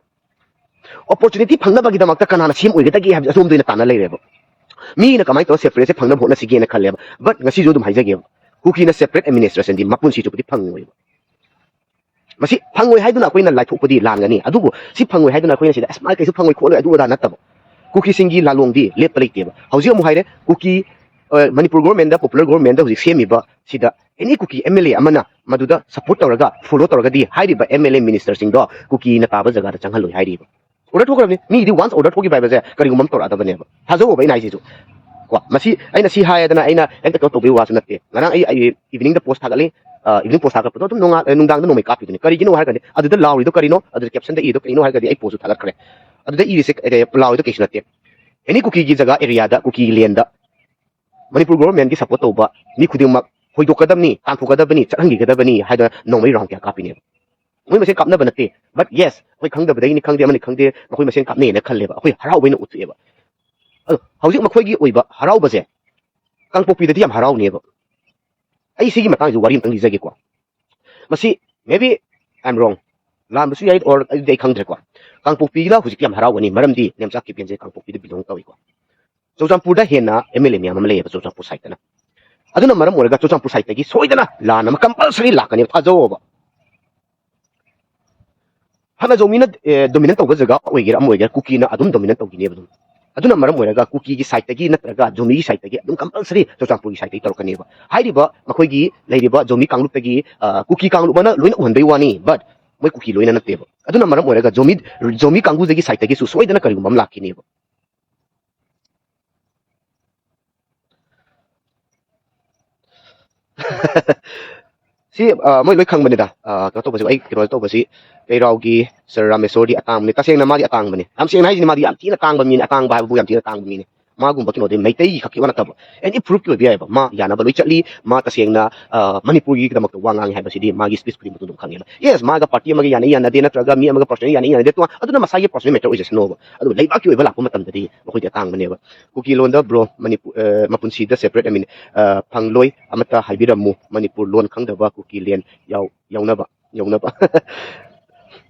ꯑꯣꯄꯣꯔꯆꯨꯅꯤꯇꯤ ꯐꯪꯅꯕꯒꯤꯗꯃꯛꯇ ꯀꯅꯥꯅ ꯁꯤ ꯑꯦꯝ ꯑꯣꯏꯒꯗꯒꯦ ꯍꯥꯏꯕꯁꯦ ꯑꯁꯣꯝꯗ ꯑꯣꯏꯅ ꯇꯥꯟꯅ ꯂꯩꯔꯦꯕ꯫ ꯃꯤꯅ ꯀꯃꯥꯏꯅ ꯇꯧꯔꯒ ꯁꯦꯄꯔꯦꯠꯁꯦ ꯐꯪꯅꯕ ꯍꯣꯠꯅꯁꯤꯒꯦꯅ ꯈꯜꯂꯦꯕ꯫ ꯕꯠ ꯉꯁꯤꯁꯨ ꯑꯗꯨꯝ ꯍꯥꯏꯖꯒꯦꯕ, ꯀꯨꯀꯤꯅ ꯁꯦꯄꯔꯦꯠ ꯑꯦꯗꯃꯤꯅꯤꯁꯇ꯭ꯔꯦꯁꯟꯗꯤ ꯃꯄꯨꯟꯁꯤ ꯆꯨꯞꯄꯗꯤ ꯐꯪꯉꯣꯏꯕ꯫ ꯃꯁꯤ ꯐꯪꯉꯣꯏ ꯍꯥꯏꯗꯨꯅ ꯑꯩꯈꯣꯏꯅ ꯂꯥꯏꯊꯣꯛꯄꯗꯤ ꯂꯥꯟꯒꯅꯤ, ꯑꯗꯨꯕꯨ ꯁꯤ ꯐꯪꯉꯣꯏ ꯍꯥꯏꯗꯨꯅ ꯑꯩꯈꯣꯏꯅ ꯁꯤꯗ ꯑꯁ ꯃꯥ ꯀꯩꯁꯨ ꯐꯪꯉꯣꯏ ꯈꯣꯠꯂꯣꯏ ꯑꯗꯨ ꯑꯗꯥ ꯅꯠꯇꯕ꯫ ꯀꯨꯀꯤꯁꯤꯡꯒꯤ ꯂꯥꯂꯣꯡꯗꯤ ꯂꯦꯞꯄ ꯂꯩꯇꯦꯕ꯫ ꯍꯧꯖꯤꯛ ꯑꯃꯨꯛ ꯍꯥꯏꯔꯦ, ꯀꯨꯀꯤ, ꯑ, ꯃꯅꯤꯄꯨꯔ ꯒꯣꯔꯃꯦꯟꯗ, ꯄꯣꯄꯨꯂꯔ ꯒꯣꯔꯃꯦꯟꯗ ꯍꯧꯖꯤꯛ ꯁꯦꯝꯃꯤꯕ ꯁꯤꯗ ꯑꯦꯅꯤ ꯀꯨꯀꯤ ꯑꯦꯝ ꯑꯦꯜ ꯑꯦ ꯑꯃꯅ ꯃꯗꯨꯗ ꯁꯄꯣꯔꯠ ꯇꯧꯔꯒ, ꯐꯣꯂꯣ ꯇꯧꯔꯒꯗꯤ ꯍꯥꯏꯔꯤꯕ ꯑꯦꯝ ꯑꯦꯜ ꯑꯦ ꯃꯤꯅꯤꯁꯇꯔꯁꯤꯡꯗꯣ ꯀꯨꯀꯤꯅ ꯇꯥꯕ ꯖꯒꯥꯗ ꯆꯪꯍꯜꯂꯣꯏ ꯍꯥꯏꯔꯤꯕ꯫ ꯑꯣꯔꯗꯔ ꯊꯣꯛꯈ꯭ꯔꯕꯅꯤ꯫ ꯃꯤꯗꯤ ꯋꯥꯟꯁ ꯑꯣꯔꯗꯔ ꯊꯣꯛꯈꯤꯕ ꯍꯥꯏꯕꯁꯦ ꯀꯔꯤꯒꯨꯝꯕ ꯑꯃ ꯇꯧꯔꯛꯑꯗꯕꯅꯦꯕ꯫ ꯊꯥꯖꯧꯕ ꯑꯩꯅ ꯍꯥꯏꯁꯤꯁꯨ꯫ ꯀꯣ, ꯃꯁꯤ ꯑꯩꯅ ꯁꯤ ꯍꯥꯏꯗꯅ ꯑꯩꯅ ꯍꯦꯛꯇ ꯀꯩꯅꯣ ꯇꯧꯕꯒꯤ ꯋꯥꯁꯨ ꯅꯠꯇꯦ꯫ ꯉꯔꯥꯡ ꯑꯩ, ꯑꯩ ꯏꯚꯤꯅꯤꯡꯗ ꯄꯣꯁ ꯊꯥꯒꯠꯂꯤ꯫ ꯑ, ꯏꯚꯤꯅꯤꯡ ꯄꯣꯁ ꯊꯥꯒꯠꯄꯗꯣ ꯑꯗꯨꯝ ꯅꯣꯡꯉꯥ-, ꯑ, ꯅꯨꯡꯗꯥꯡꯗ ꯅꯣꯡꯃꯩ ꯀꯥꯞꯄꯤꯗꯨꯅꯤ꯫ ꯀꯔꯤꯒꯤꯅꯣ ꯍꯥꯏꯔꯒꯗꯤ ꯑꯗꯨꯗ ꯂꯥꯎꯔꯤꯗꯣ ꯀꯔꯤꯅꯣ, ꯑꯗꯨꯗ ꯀꯦꯞꯁꯟꯗ ꯏꯔꯤꯗꯣ ꯀꯔꯤꯅꯣ ꯍꯥꯏꯔꯒꯗꯤ ꯑꯩ ꯄꯣꯁꯁꯨ ꯊꯥꯒꯠꯈ꯭ꯔꯦ꯫ ꯑꯗꯨꯗ ꯏꯔꯤꯁꯦ, ꯑꯦ, ꯂꯥꯎꯔꯤꯗꯣ ꯀꯩꯁꯨ ꯅꯠꯇꯦ꯫ ꯑꯦꯅꯤ ꯀꯨꯀꯤꯒꯤ ꯖꯒꯥ ꯑꯦꯔꯤꯌꯥꯗ, ꯀꯨꯀꯤ ꯂꯦꯟꯗ ꯃꯅꯤꯄꯨꯔ ꯒꯣꯚꯔꯟꯃꯦꯟꯠꯀꯤ ꯁꯄꯣꯔꯠ ꯇꯧꯕ ꯃꯤ ꯈꯨꯗꯤꯡꯃꯛ ꯍꯣꯏꯗꯣꯛꯀꯗꯕꯅꯤ, ꯇꯥꯟꯊꯣꯛꯀꯗꯕꯅꯤ, ꯆꯠꯍꯟꯈꯤꯒꯗꯕꯅꯤ ꯍꯥꯏꯗꯅ ꯅꯣꯡꯃꯩ ꯔꯥꯎꯟ ꯀꯌꯥ ꯀꯥꯞꯄꯤꯅꯦꯕ꯫ ꯃꯣꯏ ꯃꯁꯦꯟ ꯀꯥꯞꯅꯕ ꯅꯠꯇꯦ꯫ But yes, ꯑꯩꯈꯣꯏ ꯈꯪꯗꯕꯗꯒꯤꯅꯤ ꯈꯪꯗꯦ, ꯑꯃꯅꯤ ꯈꯪꯗꯦ, ꯃꯈꯣꯏ ꯃꯁꯦꯟ ꯀꯥꯞꯅꯩꯅ ꯈꯜꯂꯦꯕ, ꯑꯩꯈꯣꯏ ꯍꯔꯥꯎꯕ ꯑꯣꯏꯅ ꯎꯠꯊꯣꯛꯑꯦꯕ꯫ ꯑꯗꯣ ꯍꯧꯖꯤꯛ ꯃꯈꯣꯏꯒꯤ ꯑꯣꯏꯕ ꯍꯔꯥꯎꯕꯁꯦ ꯀꯥꯡꯄꯣꯛꯄꯤꯗꯗꯤ ꯌꯥꯝ ꯍꯔꯥꯎꯅꯦꯕ꯫ ꯑꯩ ꯁꯤꯒꯤ ꯃꯇꯥꯡꯁꯤ ꯋꯥꯔꯤ ꯑꯝꯇꯪ ꯂꯤꯖꯒꯦꯀꯣ꯫ ꯃꯁꯤ, maybe I am wrong, ꯂꯥꯟꯕꯁꯨ ꯌꯥꯏ, or ꯑꯗꯨꯗꯤ ꯑꯩ ꯈꯪꯗ꯭ꯔꯦꯀꯣ꯫ ꯀꯥꯡꯄꯣꯛꯄꯤꯒꯤꯅ ꯍꯧꯖꯤꯛꯇꯤ ꯌꯥꯝ ꯍꯔꯥꯎꯒꯅꯤ, ꯃꯔꯝꯗꯤ ꯅꯦꯝꯆꯥꯛ ꯀꯦꯞꯇꯦꯟꯁꯦ ꯀꯥꯡꯄꯣꯛꯄꯤꯗ belong ꯇꯧꯏꯀꯣ꯫ ꯆꯨꯔꯆꯥꯟꯄꯨꯔꯗ ꯍꯦꯟꯅ MLA ꯃꯌꯥꯝ ꯑꯃ ꯂꯩꯌꯦꯕ ꯆꯨꯔꯆꯥꯟꯄꯨꯔ side ꯇꯅ꯫ ꯑꯗꯨꯅ ꯃꯔꯝ ꯑꯣꯏꯔꯒ ꯆꯨꯔꯆꯥꯟꯄꯨꯔ side ꯇꯒꯤ ꯁꯣꯏꯗꯅ ꯂꯥꯟ ꯑꯃ compulsory ꯂꯥꯛꯀꯅꯦꯕ, ꯊꯥꯖꯧꯑꯣꯕ꯫ ꯍꯥꯟꯅ ꯖꯣꯃꯤꯅ, ꯑꯦ, dominate ꯇꯧꯕ ꯖꯒꯥ ꯑꯣꯏꯒꯦꯔꯥ ꯑꯃ ꯑꯣꯏꯒꯦꯔꯥ, ꯀꯨꯀꯤꯅ ꯑꯗꯨꯝ dominate ꯇꯧꯈꯤꯅꯦꯕ ꯑꯗꯨꯝ꯫ ꯑꯗꯨꯅ ꯃꯔꯝ ꯑꯣꯏꯔꯒ ꯀꯨꯀꯤꯒꯤ side ꯇꯒꯤ ꯅꯠꯇ꯭ꯔꯒ ꯖꯣꯃꯤꯒꯤ side ꯇꯒꯤ ꯑꯗꯨꯝ compulsory ꯆꯨꯔꯆꯥꯟꯄꯨꯔꯒꯤ side ꯇꯒꯤ ꯇꯧꯔꯛꯀꯅꯦꯕ꯫ ꯍꯥꯏꯔꯤꯕ ꯃꯈꯣꯏꯒꯤ ꯂꯩꯔꯤꯕ ꯖꯣꯃꯤ ꯀꯥꯡꯂꯨꯞꯇꯒꯤ, ꯑ, ꯀꯨꯀꯤ ꯀꯥꯡꯂꯨꯞ ꯑꯃꯅ ꯂꯣꯏꯅ ꯎꯍꯟꯕꯩ ꯋꯥꯅꯤ, but ꯃꯣꯏ ꯀꯨꯀꯤ ꯂꯣꯏꯅ ꯅꯠꯇꯦꯕ꯫ ꯑꯗꯨꯅ ꯃꯔꯝ ꯑꯣꯏꯔꯒ ꯖꯣꯃꯤ, ꯖꯣꯃꯤ ꯀꯥꯡꯕꯨꯗꯒꯤ side ꯇꯒꯤꯁꯨ ꯁꯣꯏꯗꯅ ꯀꯔꯤꯒꯨꯝꯕ ꯑꯃ ꯂꯥꯛꯈꯤꯅꯦꯕ꯫ ꯁꯤ, ꯑ, ꯃꯣꯏ ꯂꯣꯏ ꯈꯪꯕꯅꯤꯗ꯫ ꯑ, ꯀꯩꯅꯣ ꯇꯧꯕꯁꯦ, ꯑꯩ ꯀꯩꯅꯣ ꯇꯧꯕꯁꯤ, ꯀꯩꯔꯥꯎꯒꯤ ꯁꯔ ꯔꯥꯃꯦꯁꯣꯔꯗꯤ ꯑꯇꯥꯡꯕꯅꯤ꯫ ꯇꯁꯦꯡꯅ ꯃꯥꯗꯤ ꯑꯇꯥꯡꯕꯅꯤ꯫ ꯌꯥꯝ ꯁꯦꯡꯅ ꯍꯥꯏꯁꯤꯅꯤ, ꯃꯥꯗꯤ ꯌꯥꯝ ꯊꯤꯅ ꯇꯥꯡꯕ ꯃꯤꯅꯤ, ꯑꯇꯥꯡꯕ ꯍꯥꯏꯕꯕꯨ ꯌꯥꯝ ꯊꯤꯅ ꯇꯥꯡꯕ ꯃꯤꯅꯤ꯫ ꯃꯥꯒꯨꯝꯕ ꯀꯩꯅꯣꯗꯤ ꯃꯩꯇꯩꯒꯤ ꯈꯛꯀꯤ ꯋꯥ ꯅꯠꯇꯕ, any proof ꯀꯤ ꯑꯣꯏꯕ ꯌꯥꯏꯑꯕ꯫ ꯃꯥ ꯌꯥꯅꯕ ꯂꯣꯏ ꯆꯠꯂꯤ, ꯃꯥ ꯇꯁꯦꯡꯅ, ꯑ, ꯃꯅꯤꯄꯨꯔꯒꯤꯗꯃꯛꯇ ꯋꯥ ꯉꯥꯡꯉꯤ ꯍꯥꯏꯕꯁꯤꯗꯤ ꯃꯥꯒꯤ speech ꯈꯨꯗꯤꯡꯃꯛꯇ ꯑꯗꯨꯝ ꯈꯪꯉꯦꯕ꯫ Yes, ꯃꯥꯒ party ꯑꯃꯒ ꯌꯥꯅꯩ ꯌꯥꯅꯗꯦ, ꯅꯠꯇ꯭ꯔꯒ ꯃꯤ ꯑꯃꯒ personally ꯌꯥꯅꯩ ꯌꯥꯅꯗꯦ, ꯇꯣꯉꯥꯟ, ꯑꯗꯨꯅ ꯃꯁꯥꯒꯤ personal matter ꯑꯣꯏꯖꯁꯅꯣꯕ꯫ ꯑꯗꯨ ꯂꯩꯕꯥꯛꯀꯤ ꯑꯣꯏꯕ ꯂꯥꯛꯄ ꯃꯇꯝꯗꯗꯤ ꯃꯈꯣꯏꯗꯤ ꯑꯇꯥꯡꯕꯅꯦꯕ꯫ ꯀꯨꯀꯤ ꯂꯣꯟꯗ bro, ꯃꯅꯤꯄꯨꯔ, ꯑ, ꯃꯄꯨꯟꯁꯤꯗ separate, I mean, ꯑ, ꯐꯪꯂꯣꯏ, ꯑꯃꯠꯇ ꯍꯥꯏꯕꯤꯔꯝꯃꯨ, ꯃꯅꯤꯄꯨꯔ ꯂꯣꯟ ꯈꯪꯗꯕ ꯀꯨꯀꯤ ꯂꯦꯟ ꯌꯥꯎ-, ꯌꯥꯎꯅꯕ, ꯌꯥꯎꯅꯕ꯫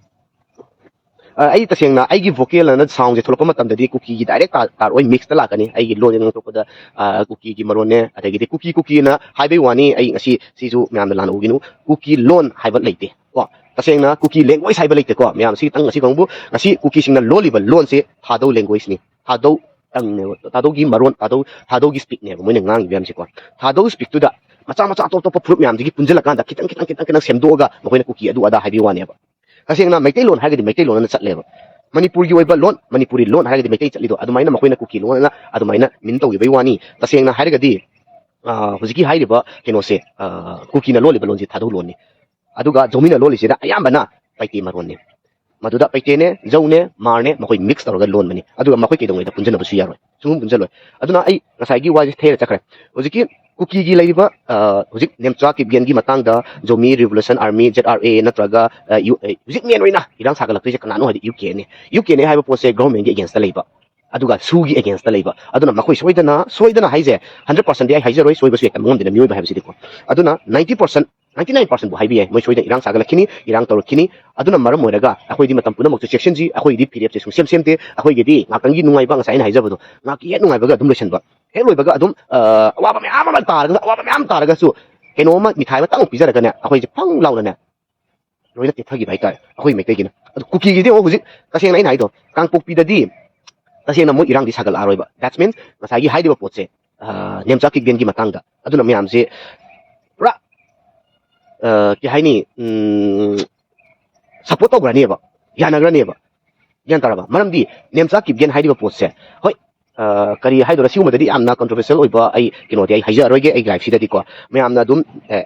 ꯑ, ꯑꯩ ꯇꯁꯦꯡꯅ ꯑꯩꯒꯤ vocal ꯑꯅ sound ꯁꯦ ꯊꯣꯛꯂꯛꯄ ꯃꯇꯝꯗꯗꯤ ꯀꯨꯀꯤꯒꯤ direct ꯇꯥ-, ꯇꯥꯔꯛꯑꯣꯏ, mix ꯇ ꯂꯥꯛꯀꯅꯤ꯫ ꯑꯩꯒꯤ ꯂꯣꯟꯁꯦ ꯉꯥꯡꯊꯣꯛꯄꯗ, ꯑ, ꯀꯨꯀꯤꯒꯤ ꯃꯔꯣꯟꯅꯦ, ꯑꯗꯒꯤꯗꯤ ꯀꯨꯀꯤ ꯀꯨꯀꯤꯅ ꯍꯥꯏꯕꯩ ꯋꯥꯅꯤ, ꯑꯩ ꯉꯁꯤ ꯁꯤꯁꯨ ꯃꯌꯥꯝꯅ ꯂꯥꯟꯅ ꯎꯒꯤꯅꯨ꯫ ꯀꯨꯀꯤ ꯂꯣꯟ ꯍꯥꯏꯕ ꯂꯩꯇꯦ ꯀꯣ꯫ ꯇꯁꯦꯡꯅ ꯀꯨꯀꯤ language ꯍꯥꯏꯕ ꯂꯩꯇꯦꯀꯣ꯫ ꯃꯌꯥꯝ ꯁꯤ ꯈꯤꯇꯪ, ꯉꯁꯤ ꯈꯪꯕꯨ, ꯉꯁꯤ ꯀꯨꯀꯤꯁꯤꯡꯅ ꯂꯣꯜꯂꯤꯕ ꯂꯣꯟꯁꯦ ꯊꯥꯗꯧ language ꯅꯤ꯫ ꯊꯥꯗꯧ ꯇꯪꯅꯦꯕ꯫ ꯊꯥꯗꯧꯒꯤ ꯃꯔꯣꯟ, ꯊꯥꯗꯧ, ꯊꯥꯗꯧꯒꯤ speak ꯅꯦꯕ ꯃꯣꯏꯅ ꯉꯥꯡꯉꯤꯕ ꯃꯌꯥꯝꯁꯦꯀꯣ꯫ ꯊꯥꯗꯧ speak ꯇꯨꯗ ꯃꯆꯥ ꯃꯆꯥ ꯑꯇꯣꯞ ꯑꯇꯣꯞꯄ ꯐꯨꯔꯨꯞ ꯃꯌꯥꯝꯁꯤꯒꯤ ꯄꯨꯟꯁꯤꯜꯂꯀꯥꯟꯗ ꯈꯤꯇꯪ, ꯈꯤꯇꯪ, ꯈꯤꯇꯪ, ꯈꯤꯇꯪ ꯁꯦꯝꯗꯣꯛꯑꯒ ꯃꯈꯣꯏꯅ ꯀꯨꯀꯤ ꯑꯗꯨ ꯑꯗꯥ ꯍꯥꯏꯕꯒꯤ ꯋꯥꯅꯦꯕ꯫ ꯇꯁꯦꯡꯅ ꯃꯩꯇꯩꯂꯣꯟ ꯍꯥꯏꯔꯒꯗꯤ ꯃꯩꯇꯩꯂꯣꯟ ꯑꯅ ꯆꯠꯂꯦꯕ꯫ ꯃꯅꯤꯄꯨꯔꯒꯤ ꯑꯣꯏꯕ ꯂꯣꯟ, ꯃꯅꯤꯄꯨꯔꯤ ꯂꯣꯟ ꯍꯥꯏꯔꯒꯗꯤ ꯃꯩꯇꯩ ꯆꯠꯂꯤꯗꯣ, ꯑꯗꯨꯃꯥꯏꯅ ꯃꯈꯣꯏꯅ ꯀꯨꯀꯤ ꯂꯣꯟ ꯑꯅ ꯑꯗꯨꯃꯥꯏꯅ mean ꯇꯧꯈꯤꯕꯩ ꯋꯥꯅꯤ꯫ ꯇꯁꯦꯡꯅ ꯍꯥꯏꯔꯒꯗꯤ, ꯑ, ꯍꯧꯖꯤꯛꯀꯤ ꯍꯥꯏꯔꯤꯕ ꯀꯩꯅꯣꯁꯦ, ꯑ, ꯀꯨꯀꯤꯅ ꯂꯣꯜꯂꯤꯕ ꯂꯣꯟꯁꯦ ꯊꯥꯗꯧ ꯂꯣꯟꯅꯤ꯫ ꯑꯗꯨꯒ ꯖꯧꯃꯤꯅ ꯂꯣꯜꯂꯤꯁꯤꯅ ꯑꯌꯥꯝꯕꯅ ꯄꯥꯏꯇꯦ ꯃꯔꯣꯟꯅꯤ꯫ ꯃꯗꯨꯗ ꯄꯩꯇꯦꯅꯦ, ꯖꯧꯅꯦ, ꯃꯥꯔꯅꯦ, ꯃꯈꯣꯏ mix ꯇꯧꯔꯒ ꯂꯣꯟꯕꯅꯤ꯫ ꯑꯗꯨꯒ ꯃꯈꯣꯏ ꯀꯩꯗꯧꯉꯩꯗ ꯄꯨꯟꯖꯟꯅꯕꯁꯨ ꯌꯥꯔꯣꯏ, ꯁꯨꯡꯄꯨꯟ ꯄꯨꯟꯖꯜꯂꯣꯏ꯫ ꯑꯗꯨꯅ ꯑꯩ ꯉꯁꯥꯏꯒꯤ ꯋꯥꯁꯦ ꯊꯩꯔ ꯆꯠꯈ꯭ꯔꯦ꯫ ꯍꯧꯖꯤꯛꯀꯤ ꯀꯨꯀꯤꯒꯤ ꯂꯩꯔꯤꯕ ꯑ, ꯍꯧꯖꯤꯛ ꯅꯦꯝꯆꯥ ꯀꯤꯞꯒꯦꯟꯒꯤ ꯃꯇꯥꯡꯗ Zomi revolution army, Z R A, ꯅꯠꯇ꯭ꯔꯒ ꯑ, ꯌꯨ- ꯑ, ꯍꯧꯖꯤꯛ ꯃꯦꯟ ꯑꯣꯏꯅ ꯏꯔꯥꯡ ꯁꯥꯒꯠꯂꯛꯇꯣꯏꯁꯦ ꯀꯅꯥꯅꯣ ꯍꯥꯏꯗꯤ U K N A. U K N A ꯍꯥꯏꯕ ꯄꯣꯠꯁꯦ ꯒꯣꯔꯃꯦꯟꯒꯤ ꯑꯦꯒꯦꯟꯁꯇ ꯂꯩꯕ, ꯑꯗꯨꯒ ꯁꯨꯒꯤ ꯑꯦꯒꯦꯟꯁꯇ ꯂꯩꯕ꯫ ꯑꯗꯨꯅ ꯃꯈꯣꯏ ꯁꯣꯏꯗꯅ, ꯁꯣꯏꯗꯅ ꯍꯥꯏꯁꯦ, ꯍꯟꯗ꯭ꯔꯦꯠ ꯄꯥꯔꯁꯦꯟꯗꯤ ꯑꯩ ꯍꯥꯏꯖꯔꯣꯏ, ꯁꯣꯏꯕꯁꯨ ꯍꯦꯛ ꯇꯝꯕ ꯉꯝꯗꯦꯅ ꯃꯤꯑꯣꯏꯕ ꯍꯥꯏꯕꯁꯤꯗꯤꯀꯣ꯫ ꯑꯗꯨꯅ ꯅꯥꯏꯟꯇꯤ ꯄꯥꯔꯁꯦꯟ, ꯅꯥꯏꯟꯇꯤ ꯅꯥꯏꯟ ꯄꯥꯔꯁꯦꯟꯕꯨ ꯍꯥꯏꯕ ꯌꯥꯏ, ꯃꯣꯏ ꯁꯣꯏꯗꯅ ꯏꯔꯥꯡ ꯁꯥꯒꯠꯂꯛꯈꯤꯅꯤ, ꯏꯔꯥꯡ ꯇꯧꯔꯛꯈꯤꯅꯤ꯫ ꯑꯗꯨꯅ ꯃꯔꯝ ꯑꯣꯏꯔꯒ ꯑꯩꯈꯣꯏꯗꯤ ꯃꯇꯝ ꯄꯨꯝꯅꯃꯛꯇ ꯆꯦꯛꯁꯤꯟꯁꯤ꯫ ꯑꯩꯈꯣꯏꯒꯤꯗꯤ ꯐꯤꯔꯦꯞꯁꯦ ꯁꯨꯡꯁꯦꯝ ꯁꯦꯝꯗꯦ꯫ ꯑꯩꯈꯣꯏꯒꯤꯗꯤ ꯉꯥꯛꯇꯪꯒꯤ ꯅꯨꯡꯉꯥꯏꯕ, ꯉꯁꯥꯏ ꯑꯩꯅ ꯍꯥꯏꯖꯕꯗꯣ, ꯉꯥꯏꯍꯥꯛꯀꯤ ꯍꯦꯛ ꯅꯨꯡꯉꯥꯏꯕꯒ ꯑꯗꯨꯝ ꯂꯣꯏꯁꯤꯟꯕ, ꯍꯦꯛ ꯂꯣꯏꯕꯒ ꯑꯗꯨꯝ ꯑ, ꯑꯋꯥꯕ ꯃꯌꯥꯝ ꯑꯃ ꯇꯥꯔꯒꯁꯨ, ꯑꯋꯥꯕ ꯃꯌꯥꯝ ꯇꯥꯔꯒꯁꯨ, ꯀꯩꯅꯣꯝꯃ, ꯃꯤꯊꯥꯏ ꯑꯃꯇꯪ ꯄꯤꯖꯔꯒꯅꯦ, ꯑꯩꯈꯣꯏꯁꯦ ꯐꯪ ꯂꯥꯎꯅꯅꯦ ꯂꯣꯏꯅ ꯇꯦꯊꯈꯤꯕ ꯍꯥꯏꯇꯥꯔꯦ ꯑꯩꯈꯣꯏ ꯃꯩꯇꯩꯒꯤꯅ꯫ ꯑꯗꯨ ꯀꯨꯀꯤꯒꯤꯗꯤ ꯑꯃꯨꯛ ꯍꯧꯖꯤꯛ ꯇꯁꯦꯡꯅ ꯑꯩꯅ ꯍꯥꯏꯗꯣ, ꯀꯥꯡꯄꯣꯛꯄꯤꯗꯗꯤ ꯇꯁꯦꯡꯅ ꯃꯣꯏ ꯏꯔꯥꯡꯗꯤ ꯁꯥꯒꯠꯂꯛꯑꯔꯣꯏꯕ꯫ That's mean ꯉꯁꯥꯏꯒꯤ ꯍꯥꯏꯔꯤꯕ ꯄꯣꯠꯁꯦ, ꯑ, ꯅꯦꯝꯆꯥ ꯀꯤꯛꯕꯦꯟꯒꯤ ꯃꯇꯥꯡꯗ꯫ ꯑꯗꯨꯅ ꯃꯌꯥꯝꯁꯦ ꯄꯨꯔꯥ, ꯑ, ꯀꯩ ꯍꯥꯏꯅꯤ, ꯎꯝ, ꯁꯞꯄꯣꯔꯠ ꯇꯧꯈ꯭ꯔꯅꯦꯕ, ꯌꯥꯅꯈ꯭ꯔꯅꯦꯕ꯫ ꯒ꯭ꯌꯥꯟ ꯇꯥꯔꯕ? ꯃꯔꯝꯗꯤ ꯅꯦꯝꯆꯥ ꯀꯤꯛꯕꯦꯟ ꯍꯥꯏꯔꯤꯕ ꯄꯣꯠꯁꯦ, ꯍꯣꯏ, ꯑ, ꯀꯔꯤ ꯍꯥꯏꯗꯣꯏꯔꯥ, ꯁꯤꯒꯨꯝꯕꯗꯗꯤ ꯌꯥꯝꯅ ꯀꯟꯇ꯭ꯔꯣꯚꯔꯁꯤꯌꯦꯜ ꯑꯣꯏꯕ ꯑꯩ ꯀꯩꯅꯣꯗꯤ ꯑꯩ ꯍꯥꯏꯖꯔꯔꯣꯏꯒꯦ ꯑꯩꯒꯤ ꯂꯥꯏꯐꯁꯤꯗꯗꯤꯀꯣ꯫ ꯃꯌꯥꯝꯅ ꯑꯗꯨꯝ, ꯑꯦ,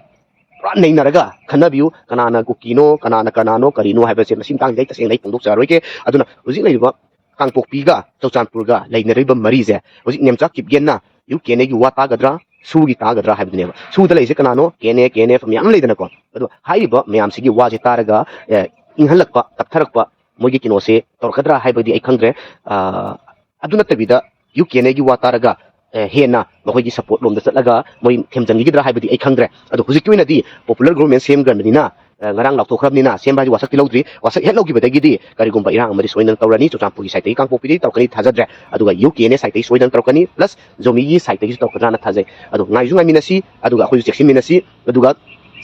ꯄꯨꯔꯥ ꯅꯩꯅꯔꯒ ꯈꯟꯅꯕꯤꯌꯨ, ꯀꯅꯥꯅ ꯀꯨꯀꯤꯅꯣ, ꯀꯅꯥꯅ ꯀꯅꯥꯅꯣ, ꯀꯔꯤꯅꯣ ꯍꯥꯏꯕꯁꯦ ꯃꯁꯤ ꯃꯇꯥꯡꯁꯤꯗ ꯑꯩ ꯇꯁꯦꯡꯅ ꯑꯩ ꯐꯣꯡꯗꯣꯛꯆꯔꯔꯣꯏꯒꯦ꯫ ꯑꯗꯨꯅ ꯍꯧꯖꯤꯛ ꯂꯩꯔꯤꯕ ꯀꯥꯡꯄꯣꯛꯄꯤꯒ ꯆꯨꯔꯆꯥꯟꯄꯨꯔꯒ ꯂꯩꯅꯔꯤꯕ ꯃꯔꯤꯁꯦ ꯍꯧꯖꯤꯛ ꯅꯦꯝꯆꯥ ꯀꯤꯞꯒꯦꯟꯅ ꯌꯨ ꯀꯦ ꯑꯦꯟ ꯑꯦꯒꯤ ꯋꯥ ꯇꯥꯒꯗ꯭ꯔꯥ, ꯁꯨꯒꯤ ꯇꯥꯒꯗ꯭ꯔꯥ ꯍꯥꯏꯕꯗꯨꯅꯦꯕ꯫ ꯁꯨꯗ ꯂꯩꯔꯤꯁꯦ ꯀꯅꯥꯅꯣ? K N A, K N F ꯃꯌꯥꯝ ꯂꯩꯗꯅꯀꯣ꯫ ꯑꯗꯣ ꯍꯥꯏꯔꯤꯕ ꯃꯌꯥꯝꯁꯤꯒꯤ ꯋꯥꯁꯦ ꯇꯥꯔꯒ, ꯑꯦ, ꯏꯪꯍꯜꯂꯛꯄ, ꯇꯞꯊꯔꯛꯄ, ꯃꯣꯏꯒꯤ ꯀꯩꯅꯣꯁꯦ ꯇꯧꯔꯛꯀꯗ꯭ꯔꯥ ꯍꯥꯏꯕꯗꯤ ꯑꯩ ꯈꯪꯗ꯭ꯔꯦ꯫ ꯑ, ꯑꯗꯨ ꯅꯠꯇꯕꯤꯗ ꯌꯨ ꯀꯦ ꯑꯦꯟ ꯑꯦꯒꯤ ꯋꯥ ꯇꯥꯔꯒ, ꯑꯦ, ꯍꯦꯟꯅ ꯃꯈꯣꯏꯒꯤ ꯁꯞꯄꯣꯔꯠ ꯂꯣꯝꯗ ꯆꯠꯂꯒ ꯃꯣꯏ ꯊꯦꯝꯖꯤꯟꯈꯤꯒꯗ꯭ꯔꯥ ꯍꯥꯏꯕꯗꯤ ꯑꯩ ꯈꯪꯗ꯭ꯔꯦ꯫ ꯑꯗꯣ ꯍꯧꯖꯤꯛꯀꯤ ꯑꯣꯏꯅꯗꯤ ꯄꯣꯄꯨꯂꯔ ꯒꯣꯚꯔꯟꯃꯦꯟ ꯁꯦꯝꯈ꯭ꯔꯕꯅꯤꯅ, ꯑ, ꯉꯔꯥꯡ ꯂꯥꯎꯊꯣꯛꯈ꯭ꯔꯕꯅꯤꯅ, ꯁꯦꯝꯕ ꯍꯥꯏꯁꯤ ꯋꯥꯁꯛꯇꯤ ꯂꯧꯗ꯭ꯔꯤ꯫ ꯋꯥꯁꯛ ꯍꯦꯛ ꯂꯧꯈꯤꯕꯗꯒꯤꯗꯤ ꯀꯔꯤꯒꯨꯝꯕ ꯏꯔꯥꯡ ꯑꯃꯗꯤ ꯁꯣꯏꯗꯅ ꯇꯧꯔꯅꯤ꯫ ꯆꯨꯔꯆꯥꯟꯄꯨꯔꯒꯤ ꯁꯥꯏꯠꯇꯒꯤ ꯀꯥꯡꯄꯣꯛꯄꯤꯗꯒꯤ ꯇꯧꯔꯛꯀꯅꯤ ꯊꯥꯖꯗ꯭ꯔꯦ꯫ ꯑꯗꯨꯒ ꯌꯨ ꯀꯦ ꯑꯦꯟ ꯑꯦ ꯁꯥꯏꯠꯇꯒꯤ ꯁꯣꯏꯗꯅ ꯇꯧꯔꯛꯀꯅꯤ, ꯄ꯭ꯂꯁ ꯖꯣꯃꯤꯒꯤ ꯁꯥꯏꯠꯇꯒꯤꯁꯨ ꯇꯧꯔꯛꯀꯗ꯭ꯔꯥꯅ ꯊꯥꯖꯩ꯫ ꯑꯗꯣ ꯉꯥꯏꯁꯨ ꯉꯥꯏꯃꯤꯟꯅꯁꯤ, ꯑꯗꯨꯒ ꯑꯩꯈꯣꯏꯁꯨ ꯆꯦꯛꯁꯤꯟꯃꯤꯟꯅꯁꯤ꯫ ꯑꯗꯨꯒ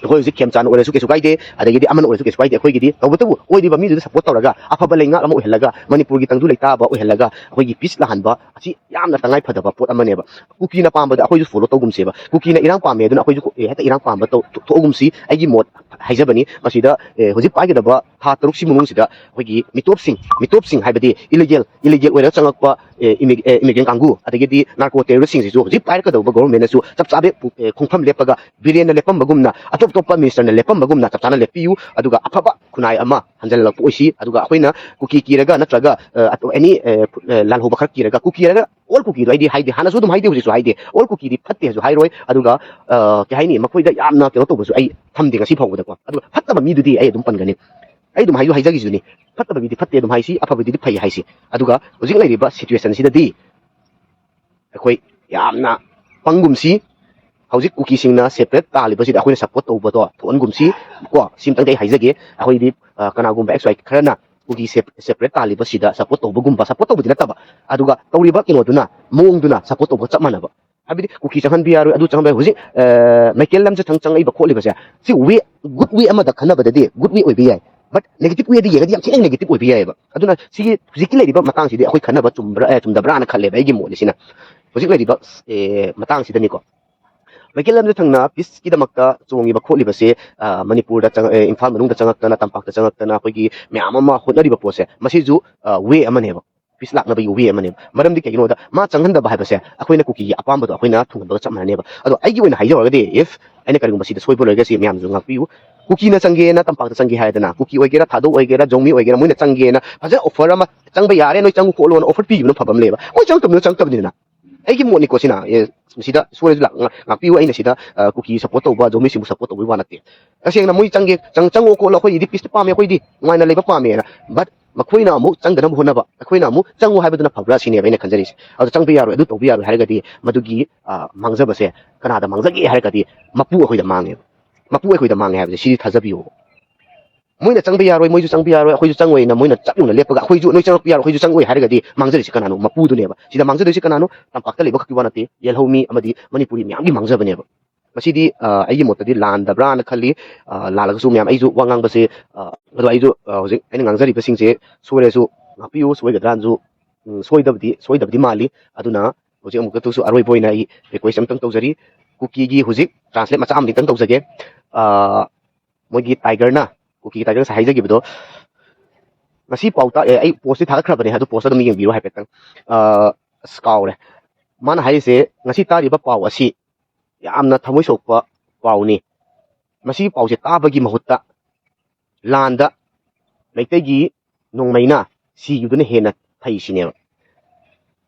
ꯑꯩꯈꯣꯏ ꯍꯧꯖꯤꯛ ꯈꯦꯝꯆꯥꯟ ꯑꯣꯏꯔꯁꯨ ꯀꯩꯁꯨ ꯀꯥꯏꯗꯦ, ꯑꯗꯒꯤꯗꯤ ꯑꯃꯅ ꯑꯣꯏꯔꯁꯨ ꯀꯩꯁꯨ ꯀꯥꯏꯗꯦ ꯑꯩꯈꯣꯏꯒꯤꯗꯤ꯫ ꯇꯧꯕꯇꯕꯨ ꯑꯣꯏꯔꯤꯕ ꯃꯤꯗꯨꯗ ꯁꯞꯄꯣꯔꯠ ꯇꯧꯔꯒ ꯑꯐꯕ ꯂꯩꯉꯥꯛ ꯑꯃ ꯑꯣꯏꯍꯜꯂꯒ, ꯃꯅꯤꯄꯨꯔꯒꯤ ꯇꯪꯗꯨ ꯂꯩꯇꯥꯕ ꯑꯣꯏꯍꯜꯂꯒ ꯑꯩꯈꯣꯏꯒꯤ ꯄꯤꯁ ꯂꯥꯛꯍꯟꯕ ꯑꯁꯤ ꯌꯥꯝꯅ ꯇꯉꯥꯏ ꯐꯗꯕ ꯄꯣꯠ ꯑꯃꯅꯦꯕ꯫ ꯀꯨꯀꯤꯅ ꯄꯥꯝꯕꯗ ꯑꯩꯈꯣꯏꯁꯨ ꯐꯣꯂꯣ ꯇꯧꯒꯨꯝꯁꯦꯕ꯫ ꯀꯨꯀꯤꯅ ꯏꯔꯥꯡ ꯄꯥꯝꯃꯦ ꯑꯗꯨꯅ ꯑꯩꯈꯣꯏꯁꯨ ꯀꯨ-, ꯑꯦ, ꯍꯦꯛꯇ ꯏꯔꯥꯡ ꯄꯥꯝꯕ ꯇꯧ-, ꯊꯣꯛ-, ꯊꯣꯛꯑꯒꯨꯝꯁꯤ꯫ ꯑꯩꯒꯤ ꯃꯣꯠ ꯍꯥꯏꯖꯕꯅꯤ꯫ ꯃꯁꯤꯗ, ꯑꯦ, ꯍꯧꯖꯤꯛ ꯄꯥꯏꯒꯗꯕ ꯊꯥ ꯇꯔꯨꯛꯁꯤ ꯃꯅꯨꯡꯁꯤꯗ ꯑꯩꯈꯣꯏꯒꯤ ꯃꯤꯇꯣꯞꯁꯤꯡ, ꯃꯤꯇꯣꯞꯁꯤꯡ ꯍꯥꯏꯕꯗꯤ ꯏꯂꯤꯒꯦꯜ, ꯏꯂꯤꯒꯦꯜ ꯑꯣꯏꯔꯒ ꯆꯪꯉꯛꯄ, ꯑꯦ, ꯏꯃꯤ-, ꯑꯦ, ꯏꯃꯤꯒ꯭ꯔꯦꯟ ꯀꯥꯡꯕꯨ, ꯑꯗꯒꯤꯗꯤ ꯅꯥꯔꯀꯣ ꯇꯦꯔꯣꯔꯤꯁꯁꯤꯡꯁꯤꯁꯨ ꯍꯧꯖꯤꯛ ꯄꯥꯏꯔꯛꯀꯗꯧꯕ ꯒꯣꯚꯔꯟꯃꯦꯟꯅꯁꯨ ꯆꯞ ꯆꯥꯕ, ꯑꯦ, ꯈꯣꯡꯐꯝ ꯂꯦꯞꯄꯒ ꯕꯤꯔꯦꯟꯅ ꯂꯦꯞꯄꯝꯕꯒꯨꯝꯅ ꯑꯇꯣꯞ ꯑꯇꯣꯞꯄ ꯃꯤꯅꯤꯁꯇꯔꯅ ꯂꯦꯞꯄꯝꯕꯒꯨꯝꯅ ꯆꯞ ꯆꯥꯅ ꯂꯦꯞꯄꯤꯌꯨ, ꯑꯗꯨꯒ ꯑꯐꯕ ꯈꯨꯟꯅꯥꯏ ꯑꯃ ꯍꯟꯖꯜꯂꯛꯄ ꯑꯣꯏꯁꯤ꯫ ꯑꯗꯨꯒ ꯑꯩꯈꯣꯏꯅ ꯀꯨꯀꯤ ꯀꯤꯔꯒ ꯅꯠꯇ꯭ꯔꯒ ꯑꯦꯅꯤ ꯂꯥꯜꯍꯧꯕ ꯈꯔ ꯀꯤꯔꯒ, ꯀꯨꯀꯤ ꯍꯥꯏꯔꯒ ꯑꯣꯜ ꯀꯨꯀꯤꯗꯣ ꯑꯩꯗꯤ ꯍꯥꯏꯗꯦ, ꯍꯥꯟꯅꯁꯨ ꯑꯗꯨꯝ ꯍꯥꯏꯗꯦ, ꯍꯧꯖꯤꯛꯁꯨ ꯍꯥꯏꯗꯦ, ꯑꯣꯜ ꯀꯨꯀꯤꯗꯤ ꯐꯠꯇꯦ ꯍꯥꯏꯁꯨ ꯍꯥꯏꯔꯣꯏ꯫ ꯑꯗꯨꯒ ꯑ, ꯀꯩ ꯍꯥꯏꯅꯤ, ꯃꯈꯣꯏꯗ ꯌꯥꯝꯅ ꯀꯩꯅꯣ ꯇꯧꯕꯁꯨ ꯑꯩ ꯊꯝꯗꯦ ꯉꯁꯤ ꯐꯥꯎꯕꯗꯀꯣ꯫ ꯑꯗꯨꯒ ꯐꯠꯇꯕ ꯃꯤꯗꯨꯗꯤ ꯑꯩ ꯑꯗꯨꯝ ꯄꯟꯒꯅꯤ꯫ ꯑꯩ ꯑꯗꯨꯝ ꯍꯥꯏꯁꯨ ꯍꯥꯏꯖꯈꯤꯁꯤꯅꯤ, ꯐꯠꯇꯕ ꯃꯤꯗꯤ ꯐꯠꯇꯦ ꯑꯗꯨꯝ ꯍꯥꯏꯁꯤ, ꯑꯐꯕ ꯃꯤꯗꯤ ꯐꯩ ꯍꯥꯏꯁꯤ꯫ ꯑꯗꯨꯒ ꯍꯧꯖꯤꯛ ꯂꯩꯔꯤꯕ ꯁꯤꯆꯨꯋꯦꯁꯟꯁꯤꯗꯗꯤ ꯑꯩꯈꯣꯏ ꯌꯥꯝꯅ ꯄꯪꯒꯨꯝꯁꯤ꯫ ꯍꯧꯖꯤꯛ ꯀꯨꯀꯤꯁꯤꯡꯅ ꯁꯦꯄꯔꯦꯠ ꯇꯥꯜꯂꯤꯕꯁꯤꯗ ꯑꯩꯈꯣꯏꯅ ꯁꯞꯄꯣꯔꯠ ꯇꯧꯕꯗꯣ ꯊꯣꯛꯍꯟꯒꯨꯝꯁꯤ꯫ ꯀꯣ, ꯁꯤꯝꯇꯪꯗꯤ ꯑꯩ ꯍꯥꯏꯖꯒꯦ, ꯑꯩꯈꯣꯏꯗꯤ ꯑ, ꯀꯅꯥꯒꯨꯝꯕ ꯑꯦꯛꯁ ꯋꯥꯏ ꯈꯔꯅ ꯀꯨꯀꯤ ꯁꯦꯄꯔꯦꯠ ꯇꯥꯜꯂꯤꯕꯁꯤꯗ ꯁꯞꯄꯣꯔꯠ ꯇꯧꯕꯒꯨꯝꯕ, ꯁꯞꯄꯣꯔꯠ ꯇꯧꯕꯗꯤ ꯅꯠꯇꯕ, ꯑꯗꯨꯒ ꯇꯧꯔꯤꯕ ꯀꯩꯅꯣꯗꯨꯅ, ꯃꯑꯣꯡꯗꯨꯅ ꯁꯞꯄꯣꯔꯠ ꯇꯧꯕꯒ ꯆꯞ ꯃꯥꯟꯅꯕ꯫ ꯍꯥꯏꯕꯗꯤ ꯀꯨꯀꯤ ꯆꯪꯍꯟꯕ ꯌꯥꯔꯣꯏ, ꯑꯗꯨ ꯆꯪꯍꯟꯕ ꯌꯥꯔꯣꯏ꯫ ꯍꯧꯖꯤꯛ ꯑ, ꯃꯥꯏꯀꯦꯜ ꯂꯝꯖꯊꯪ ꯆꯪꯉꯛꯏꯕ ꯈꯣꯠꯂꯤꯕꯁꯦ, ꯁꯤ ꯋꯦ, ꯒꯨꯗ ꯋꯦ ꯑꯃꯗ ꯈꯟꯅꯕꯗꯗꯤ ꯒꯨꯗ ꯋꯦ ꯑꯣꯏꯕ ꯌꯥꯏ, ꯕꯠ ꯅꯦꯒꯦꯇꯤꯚ ꯋꯦꯗ ꯌꯦꯡꯉꯗꯤ ꯌꯥꯝ ꯊꯤꯅ ꯅꯦꯒꯦꯇꯤꯚ ꯑꯣꯏꯕ ꯌꯥꯏꯑꯕ꯫ ꯑꯗꯨꯅ ꯁꯤꯒꯤ ꯍꯧꯖꯤꯛꯀꯤ ꯂꯩꯔꯤꯕ ꯃꯇꯥꯡꯁꯤꯗꯤ ꯑꯩꯈꯣꯏ ꯈꯟꯅꯕ ꯆꯨꯝꯕ꯭ꯔꯥ, ꯑꯦ, ꯆꯨꯝꯗꯕ꯭ꯔꯥꯅ ꯈꯜꯂꯦꯕ ꯑꯩꯒꯤ ꯃꯣꯠꯅꯤ ꯁꯤꯅ꯫ ꯍꯧꯖꯤꯛ ꯂꯩꯔꯤꯕ ꯑꯦ, ꯃꯇꯥꯡꯁꯤꯗꯅꯤꯀꯣ, ꯃꯥꯏꯀꯦꯜ ꯂꯝꯖꯊꯪꯅ ꯄꯤꯁꯀꯤꯗꯃꯛꯇ ꯆꯣꯡꯉꯤꯕ ꯈꯣꯠꯂꯤꯕꯁꯦ, ꯑ, ꯃꯅꯤꯄꯨꯔꯗ ꯆꯪꯉꯛ-, ꯑꯦ, ꯏꯝꯐꯥꯜ ꯃꯅꯨꯡꯗ ꯆꯪꯉꯛꯇꯅ, ꯇꯝꯄꯥꯛꯇ ꯆꯪꯉꯛꯇꯅ ꯑꯩꯈꯣꯏꯒꯤ ꯃꯌꯥꯝ ꯑꯃ ꯍꯣꯠꯅꯔꯤꯕ ꯄꯣꯠꯁꯦ, ꯃꯁꯤꯁꯨ ꯑ, ꯋꯦ ꯑꯃꯅꯦꯕ, ꯄꯤꯁ ꯂꯥꯛꯅꯕꯒꯤ ꯋꯦ ꯑꯃꯅꯦꯕ꯫ ꯃꯔꯝꯗꯤ ꯀꯩꯒꯤꯅꯣꯗ ꯃꯥ ꯆꯪꯍꯟꯗꯕ ꯍꯥꯏꯕꯁꯦ ꯑꯩꯈꯣꯏꯅ ꯀꯨꯀꯤꯒꯤ ꯑꯄꯥꯝꯕꯗꯣ ꯑꯩꯈꯣꯏꯅ ꯊꯨꯡꯍꯟꯕꯒ ꯆꯞ ꯃꯥꯟꯅꯅꯦꯕ꯫ ꯑꯗꯣ ꯑꯩꯒꯤ ꯑꯣꯏꯅ ꯍꯥꯏꯖꯧꯔꯒꯗꯤ, ꯏꯐ ꯑꯩꯅ ꯀꯔꯤꯒꯨꯝꯕ ꯁꯤꯗ ꯁꯣꯏꯕ ꯂꯩꯔꯒꯁꯤ ꯃꯌꯥꯝꯁꯨ ꯉꯥꯛꯄꯤꯌꯨ꯫ ꯀꯨꯀꯤꯅ ꯆꯪꯒꯦꯅ ꯇꯝꯄꯥꯛꯇ ꯆꯪꯒꯦ ꯍꯥꯏꯗꯅ, ꯀꯨꯀꯤ ꯑꯣꯏꯒꯦꯔꯥ, ꯊꯥꯗꯧ ꯑꯣꯏꯒꯦꯔꯥ, ꯖꯣꯡꯃꯤ ꯑꯣꯏꯒꯦꯔꯥ, ꯃꯣꯏꯅ ꯆꯪꯒꯦꯅ ꯐꯖꯅ ꯑꯣꯐꯔ ꯑꯃ, "ꯆꯪꯕ ꯌꯥꯔꯦ, ꯅꯣꯏ ꯆꯪꯉꯨ ꯈꯣꯠꯂꯣꯅ" ꯑꯣꯐꯔ ꯄꯤꯈꯤꯕꯅ ꯐꯕ ꯑꯃ ꯂꯩꯌꯦꯕ꯫ ꯃꯣꯏ ꯆꯪꯉꯛꯇꯕꯅꯤꯅ ꯆꯪꯉꯛꯇꯕꯅꯤꯅ꯫ ꯑꯩꯒꯤ ꯃꯣꯠꯅꯤꯀꯣ ꯁꯤꯅ, ꯑꯦ, ꯁꯤꯗ ꯁꯣꯏꯔꯁꯨ ꯂꯥꯛ-, ꯉꯥꯛꯄꯤꯌꯨ꯫ ꯑꯩꯅ ꯁꯤꯗ ꯑ, ꯀꯨꯀꯤ ꯁꯞꯄꯣꯔꯠ ꯇꯧꯕ, ꯖꯣꯡꯃꯤꯁꯤꯡꯕꯨ ꯁꯞꯄꯣꯔꯠ ꯇꯧꯕꯒꯤ ꯋꯥ ꯅꯠꯇꯦ꯫ ꯇꯁꯦꯡꯅ ꯃꯣꯏ ꯆꯪꯒꯦ, ꯆꯪ-, ꯆꯪꯉꯣ ꯈꯣꯠꯂꯣ, ꯑꯩꯈꯣꯏꯒꯤꯗꯤ ꯄꯤꯁꯇ ꯄꯥꯝꯃꯦ, ꯑꯩꯈꯣꯏꯗꯤ ꯅꯨꯡꯉꯥꯏꯅ ꯂꯩꯕ ꯄꯥꯝꯃꯦꯅ, ꯕꯠ ꯃꯈꯣꯏꯅ ꯑꯃꯨꯛ ꯆꯪꯗꯅꯕ ꯍꯣꯠꯅꯕ, ꯑꯩꯈꯣꯏꯅ ꯑꯃꯨꯛ ꯆꯪꯉꯨ ꯍꯥꯏꯕꯗꯨꯅ ꯐꯕ꯭ꯔꯥ ꯁꯤꯅꯦꯕ ꯑꯩꯅ ꯈꯟꯖꯔꯤꯁꯦ꯫ ꯑꯗꯣ ꯆꯪꯕ ꯌꯥꯔꯣꯏ, ꯑꯗꯨ ꯇꯧꯕ ꯌꯥꯔꯣꯏ ꯍꯥꯏꯔꯒꯗꯤ ꯃꯗꯨꯒꯤ ꯑ, ꯃꯥꯡꯖꯕꯁꯦ ꯀꯅꯥꯗ ꯃꯥꯡꯖꯒꯦ ꯍꯥꯏꯔꯒꯗꯤ ꯃꯄꯨ ꯑꯩꯈꯣꯏꯗ ꯃꯥꯡꯉꯦꯕ꯫ ꯃꯄꯨ ꯑꯩꯈꯣꯏꯗ ꯃꯥꯡꯉꯦ ꯍꯥꯏꯕꯁꯦ ꯁꯤꯗꯤ ꯊꯥꯖꯕꯤꯌꯣ꯫ ꯃꯣꯏꯅ ꯆꯪꯕ ꯌꯥꯔꯣꯏ, ꯃꯣꯏꯁꯨ ꯆꯪꯕ ꯌꯥꯔꯣꯏ, ꯑꯩꯈꯣꯏꯁꯨ ꯆꯪꯉꯣꯏꯅ ꯃꯣꯏꯅ ꯆꯞ ꯌꯨꯡꯅ ꯂꯦꯞꯄꯒ ꯑꯩꯈꯣꯏꯁꯨ, "ꯅꯣꯏ ꯆꯪꯉꯛꯄ ꯌꯥꯔꯣꯏ, ꯑꯩꯈꯣꯏꯁꯨ ꯆꯪꯉꯣꯏ" ꯍꯥꯏꯔꯒꯗꯤ ꯃꯥꯡꯖꯔꯤꯁꯦ ꯀꯅꯥꯅꯣ? ꯃꯄꯨꯗꯨꯅꯦꯕ꯫ ꯁꯤꯗ ꯃꯥꯡꯖꯗꯣꯏꯁꯦ ꯀꯅꯥꯅꯣ? ꯇꯝꯄꯥꯛꯇ ꯂꯩꯕ ꯈꯛꯀꯤ ꯋꯥ ꯅꯠꯇꯦ, ꯌꯦꯜꯍꯧꯃꯤ ꯑꯃꯗꯤ ꯃꯅꯤꯄꯨꯔꯤ ꯃꯌꯥꯝꯒꯤ ꯃꯥꯡꯖꯕꯅꯦꯕ꯫ ꯃꯁꯤꯗꯤ ꯑ, ꯑꯩꯒꯤ ꯃꯣꯠꯇꯗꯤ ꯂꯥꯟꯗꯕ꯭ꯔꯥꯅ ꯈꯜꯂꯤ꯫ ꯑ, ꯂꯥꯜꯂꯒꯁꯨ ꯃꯌꯥꯝ, ꯑꯩꯁꯨ ꯋꯥ ꯉꯥꯡꯕꯁꯦ, ꯑ, ꯑꯗꯣ ꯑꯩꯁꯨ ꯑ, ꯍꯧꯖꯤꯛ ꯑꯩꯅ ꯉꯥꯡꯖꯔꯤꯕꯁꯤꯡꯁꯦ ꯁꯣꯏꯔꯁꯨ ꯉꯥꯛꯄꯤꯌꯨ, ꯁꯣꯏꯒꯗ꯭ꯔꯥꯅꯁꯨ, ꯎꯝ, ꯁꯣꯏꯗꯕꯗꯤ, ꯁꯣꯏꯗꯕꯗꯤ ꯃꯥꯜꯂꯤ꯫ ꯑꯗꯨꯅ ꯍꯧꯖꯤꯛ ꯑꯃꯨꯛꯀꯁꯨ ꯑꯔꯣꯏꯕ ꯑꯣꯏꯅ ꯑꯩ ꯔꯤꯀ꯭ꯋꯦꯁ ꯑꯃꯇꯪ ꯇꯧꯖꯔꯤ꯫ ꯀꯨꯀꯤꯒꯤ ꯍꯧꯖꯤꯛ ꯇ꯭ꯔꯥꯟꯁꯂꯦꯠ ꯃꯆꯥ ꯑꯃꯗꯤ ꯑꯝꯇꯪ ꯇꯧꯖꯒꯦ꯫ ꯑ, ꯃꯣꯏꯒꯤ ꯇꯥꯏꯒꯔꯅ, ꯀꯨꯀꯤ ꯇꯥꯏꯒꯔ ꯉꯁꯥꯏ ꯍꯥꯏꯖꯈꯤꯕꯗꯣ, ꯉꯁꯤ ꯄꯥꯎ ꯇꯥ-, ꯑꯦ, ꯑꯩ ꯄꯣꯁꯇꯤ ꯊꯥꯒꯠꯈ꯭ꯔꯕꯅꯦ, ꯑꯗꯨ ꯄꯣꯁꯇ ꯑꯗꯨꯝ ꯌꯦꯡꯕꯤꯌꯨ ꯍꯥꯏꯐꯦꯠꯇꯪ꯫ ꯑ, ꯑꯁ, ꯀꯥꯎꯔꯦ꯫ ꯃꯥꯅ ꯍꯥꯏꯔꯤꯁꯦ, "ꯉꯁꯤ ꯇꯥꯔꯤꯕ ꯄꯥꯎ ꯑꯁꯤ ꯌꯥꯝꯅ ꯊꯃꯣꯏ ꯁꯣꯛꯄ ꯄꯥꯎꯅꯤ꯫ ꯃꯁꯤꯒꯤ ꯄꯥꯎꯁꯦ ꯇꯥꯕꯒꯤ ꯃꯍꯨꯠꯇ ꯂꯥꯟꯗ ꯃꯩꯇꯩꯒꯤ ꯅꯣꯡꯃꯩꯅ ꯁꯤꯈꯤꯕꯗꯨꯅ ꯍꯦꯟꯅ ꯐꯩ ꯁꯤꯅꯦꯕ꯫